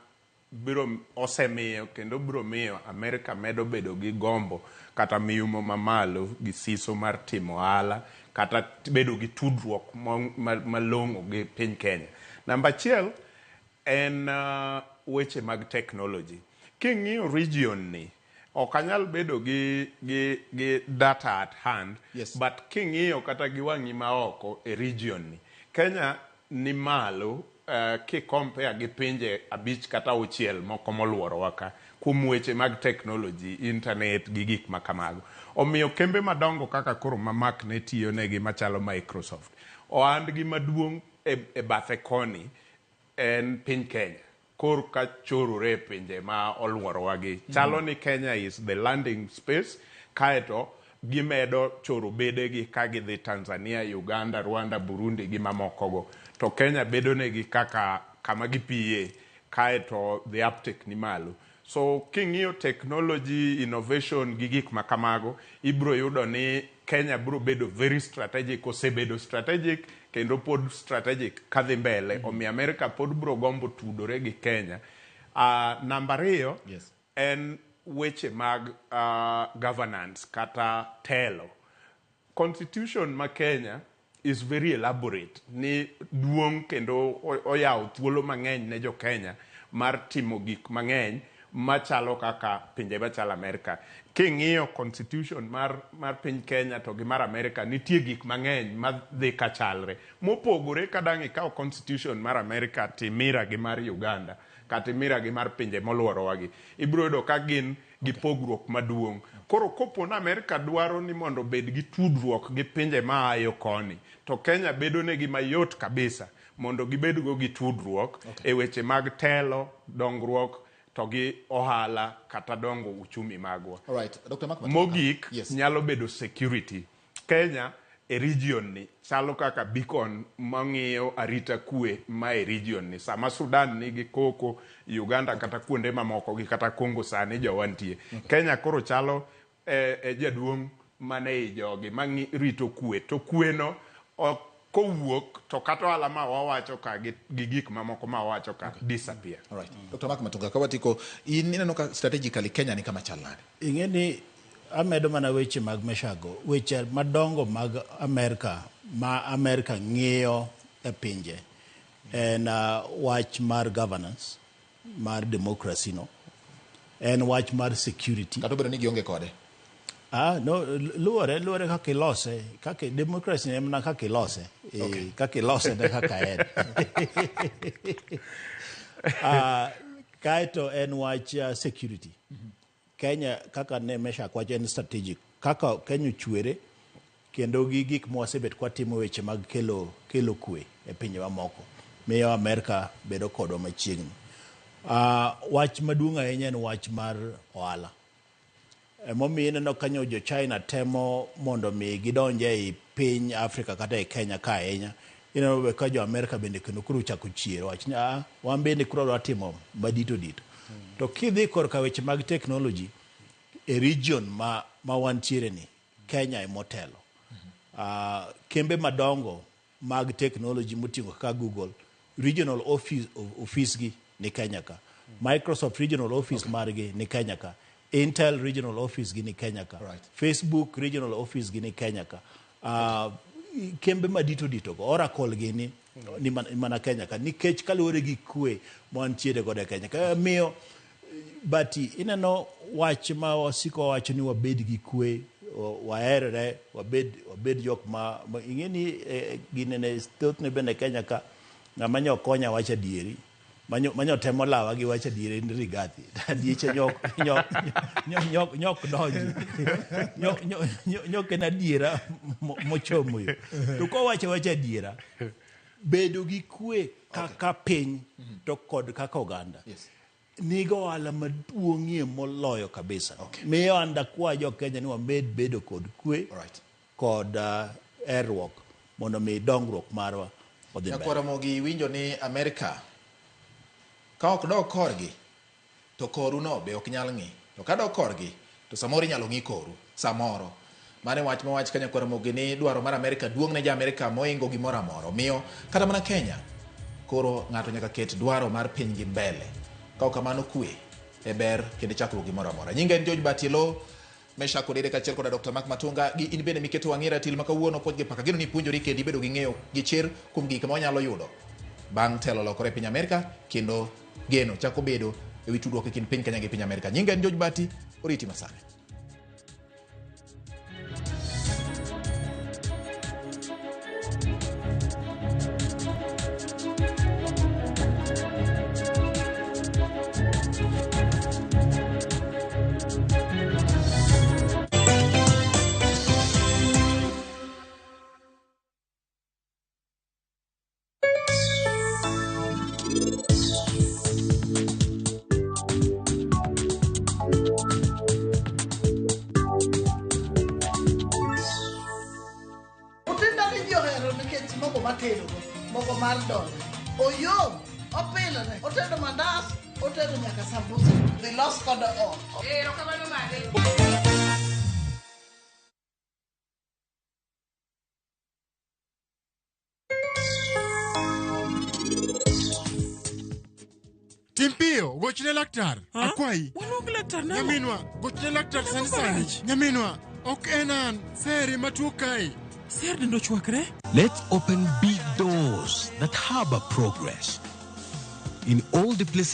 biro osemiyo kendo biro miyo Amerika medo bedo gi gombo kata miyumo mamalo gi siso mar timo ohala kata bedo gi tudruok malong'o gi piny Kenya. Namba achiel en weche mag technology. King'iyo region ni, ok anyal bedo gi data at hand, Yes. but king'iyo kata gi wang'i maoko e region ni, Kenya ni malo ki-compare gi pinje 5 kata 6 moko moluorowa ka kuom weche mag technology, internet gi gik ma kamago. Omiyo kembe madongo kaka koro ma Mark ne tiyo negi machalo Microsoft, ohandgi maduong' e bathe koni en piny Kenya. Kor ka chorore e pinje ma oluorowa gi. Chalo ni Kenya is the landing space, kaeto gimedo choro bedegi ka gidhi Tanzania, Uganda, Rwanda, Burundi gi mamokogo. To Kenya bedo negi kaka kama gipiye, kaeto the uptake ni malo. So king'iyo technology, innovation gi gik ma kamago, ibiro yudo ni Kenya biro bedo very strategic, osebedo strategic kendo pod strategic kadhi mbele. Omiyo Amerika pod biro gombo tudore gi Kenya. Namba ariyo, Yes. en weche mag governance kata telo. Constitution ma Kenya is very elaborate, ni duong' kendo oyawo thuolo mang'eny ne jo Kenya mar timo gik mang'eny machalo kaka pinje machalo Amerika. King'iyo constitution mar piny Kenya to gi mar Amerika, nitie gik mang'eny madhi kachalre. Mopogore ka dang' ikaw constitution mar Amerika timira gi mar Uganda, kata imira gi mar pinje moluorowa gi, ibiro yudo ka gin gi pogruok maduong'. Koro kopo ni Amerika dwaro ni mondo obed gi tudruok gi pinje maayo koni, to Kenya bedo negi mayot kabisa mondo gibed go gi tudruok e weche mag telo, dongruok to gi ohala kata dongo uchumi magwa. All right. Dr. Mark Matonga. Mogik, Yes. nyalo bedo security. Kenya e region ni chalo kaka beacon mang'iyo arita kwe ma e region ni. Sama Sudan nigi koko, Uganda kata kuonde mamoko gi kata Congo sani jowa nitie. Kenya koro chalo e jaduong' mane i jogi rito kwe. To kwe no ok kowuok to kata ohala ma wawacho ka gi gik mamoko ma wawacho ka disappear. All right. Dr. Mark Matunga, ka watiko, in ineno ka strategically Kenya ni kama chal nade? Ing'e ni amedo mana weche mag Meshago, weche madongo mag Amerika ma Amerika ng'iyo e pinje en wach mar governance mar democracy no, en wach mar security. Kata obedo ni gionge kode. No, luwore kaka ilose, kaka democracy en mana kaka ilose, kaka ilose ne kaka en. Kaeto en wach security. Kenya kaka ne Meshak wacho en strategic. Kaka Kenya ochwere kendo gi gik mwasebet kwatimo weche mag kelo kwe e pinje mamoko miyo Amerika bedo kodwa machiegni. Wach maduong' ahinya en wach mar ohala. Emomiyo ineno kanyo jo China temo mondo mi gidonj ei piny Afrika kata e Kenya ka ahinya. Ineno be ka jo Amerika bende kendo koro ochako chier wach ni wan bende koro wadwa timo madito dito. To kidhi korka weche mag technology e region ma wantiere ni, Kenya emotelo. Kembe madongo mag technology moting'o kaka Google, regional office gi ni Kenya ka. Microsoft regional office margi ni Kenya ka. Intel regional office gi ni Kenya ka. Right. Facebook regional office gi ni Kenya ka. Kembe madito dito go, Oracle gi ni mana Kenya ka. Nikech kaluwore gi kwe mantiere godo e Kenya ka. Miyo bati ineno wach ma wasiko wacho ni wabed gi kwe, waherre, wabed jok ma ing'e ni ginene thothne bende Kenya ka ng'ama nyo konya wach adieri. Manyo temo lawa gi wach adieri en Rigathi. Adieche nyok donji. Nyok en adiera mochomo yo. To kowacho wach adiera, Bedo gi kwe kaka piny to kod kaka oganda. Nigo ohala maduong'ie moloyo kabisa. Miyo an dakwa jo Kenya ni wamed bedo kod kwe kod herruok mondo mi dongruok marwa odhi mbele. Nyakwar Ramogi winjo ni Amerika ka ok dog korgi to koru no be ok nyal ng'i. To ka dok korgi to samoro inyalo ng'i koru samoro. Mano e wach mowach ka Nyakwar Ramogi ni dwaro mar Amerika duong' ne ja Amerika moingo gimoro amora. Omiyo kata mana Kenya koro ng'ato nyaka ket dwaro mar pinygi mbele. Ka ok kamano kwe e ber kendo chakruok gimoro amora. Nyinga en George Batielo. Meshack Odede kaachiel koda Dr. Mark Matunga gi in bende miketo wang'i ratil ma kawuono puonj gi paka geno ni ipuonjori kendo ibedo gi ng'eyo gi chir kuom gik ma wanyalo yudo bang' telo lokore e piny Amerika kendo geno chako bedo e wi tudruok e kind piny Kenya gi piny Amerika. Nyinga en George Bati, oriti masani. Utinda ni ji ohero nikech mogo matedogo, mogo mar dola. Oyom, opilore, otedo mandas, otedo nyaka sambusa. Dhi los kodo ot. Erokamano made. Tim piyo, gochne laktar. Akwayi. Waluong laktar nang'o? Nyaminwa, gochne laktar sani Ang'o sani. marach? Nyaminwa, ok en an, Seri matuo kae. Ser dende ochwakre? Let's open big doors that harbor progress in all the places.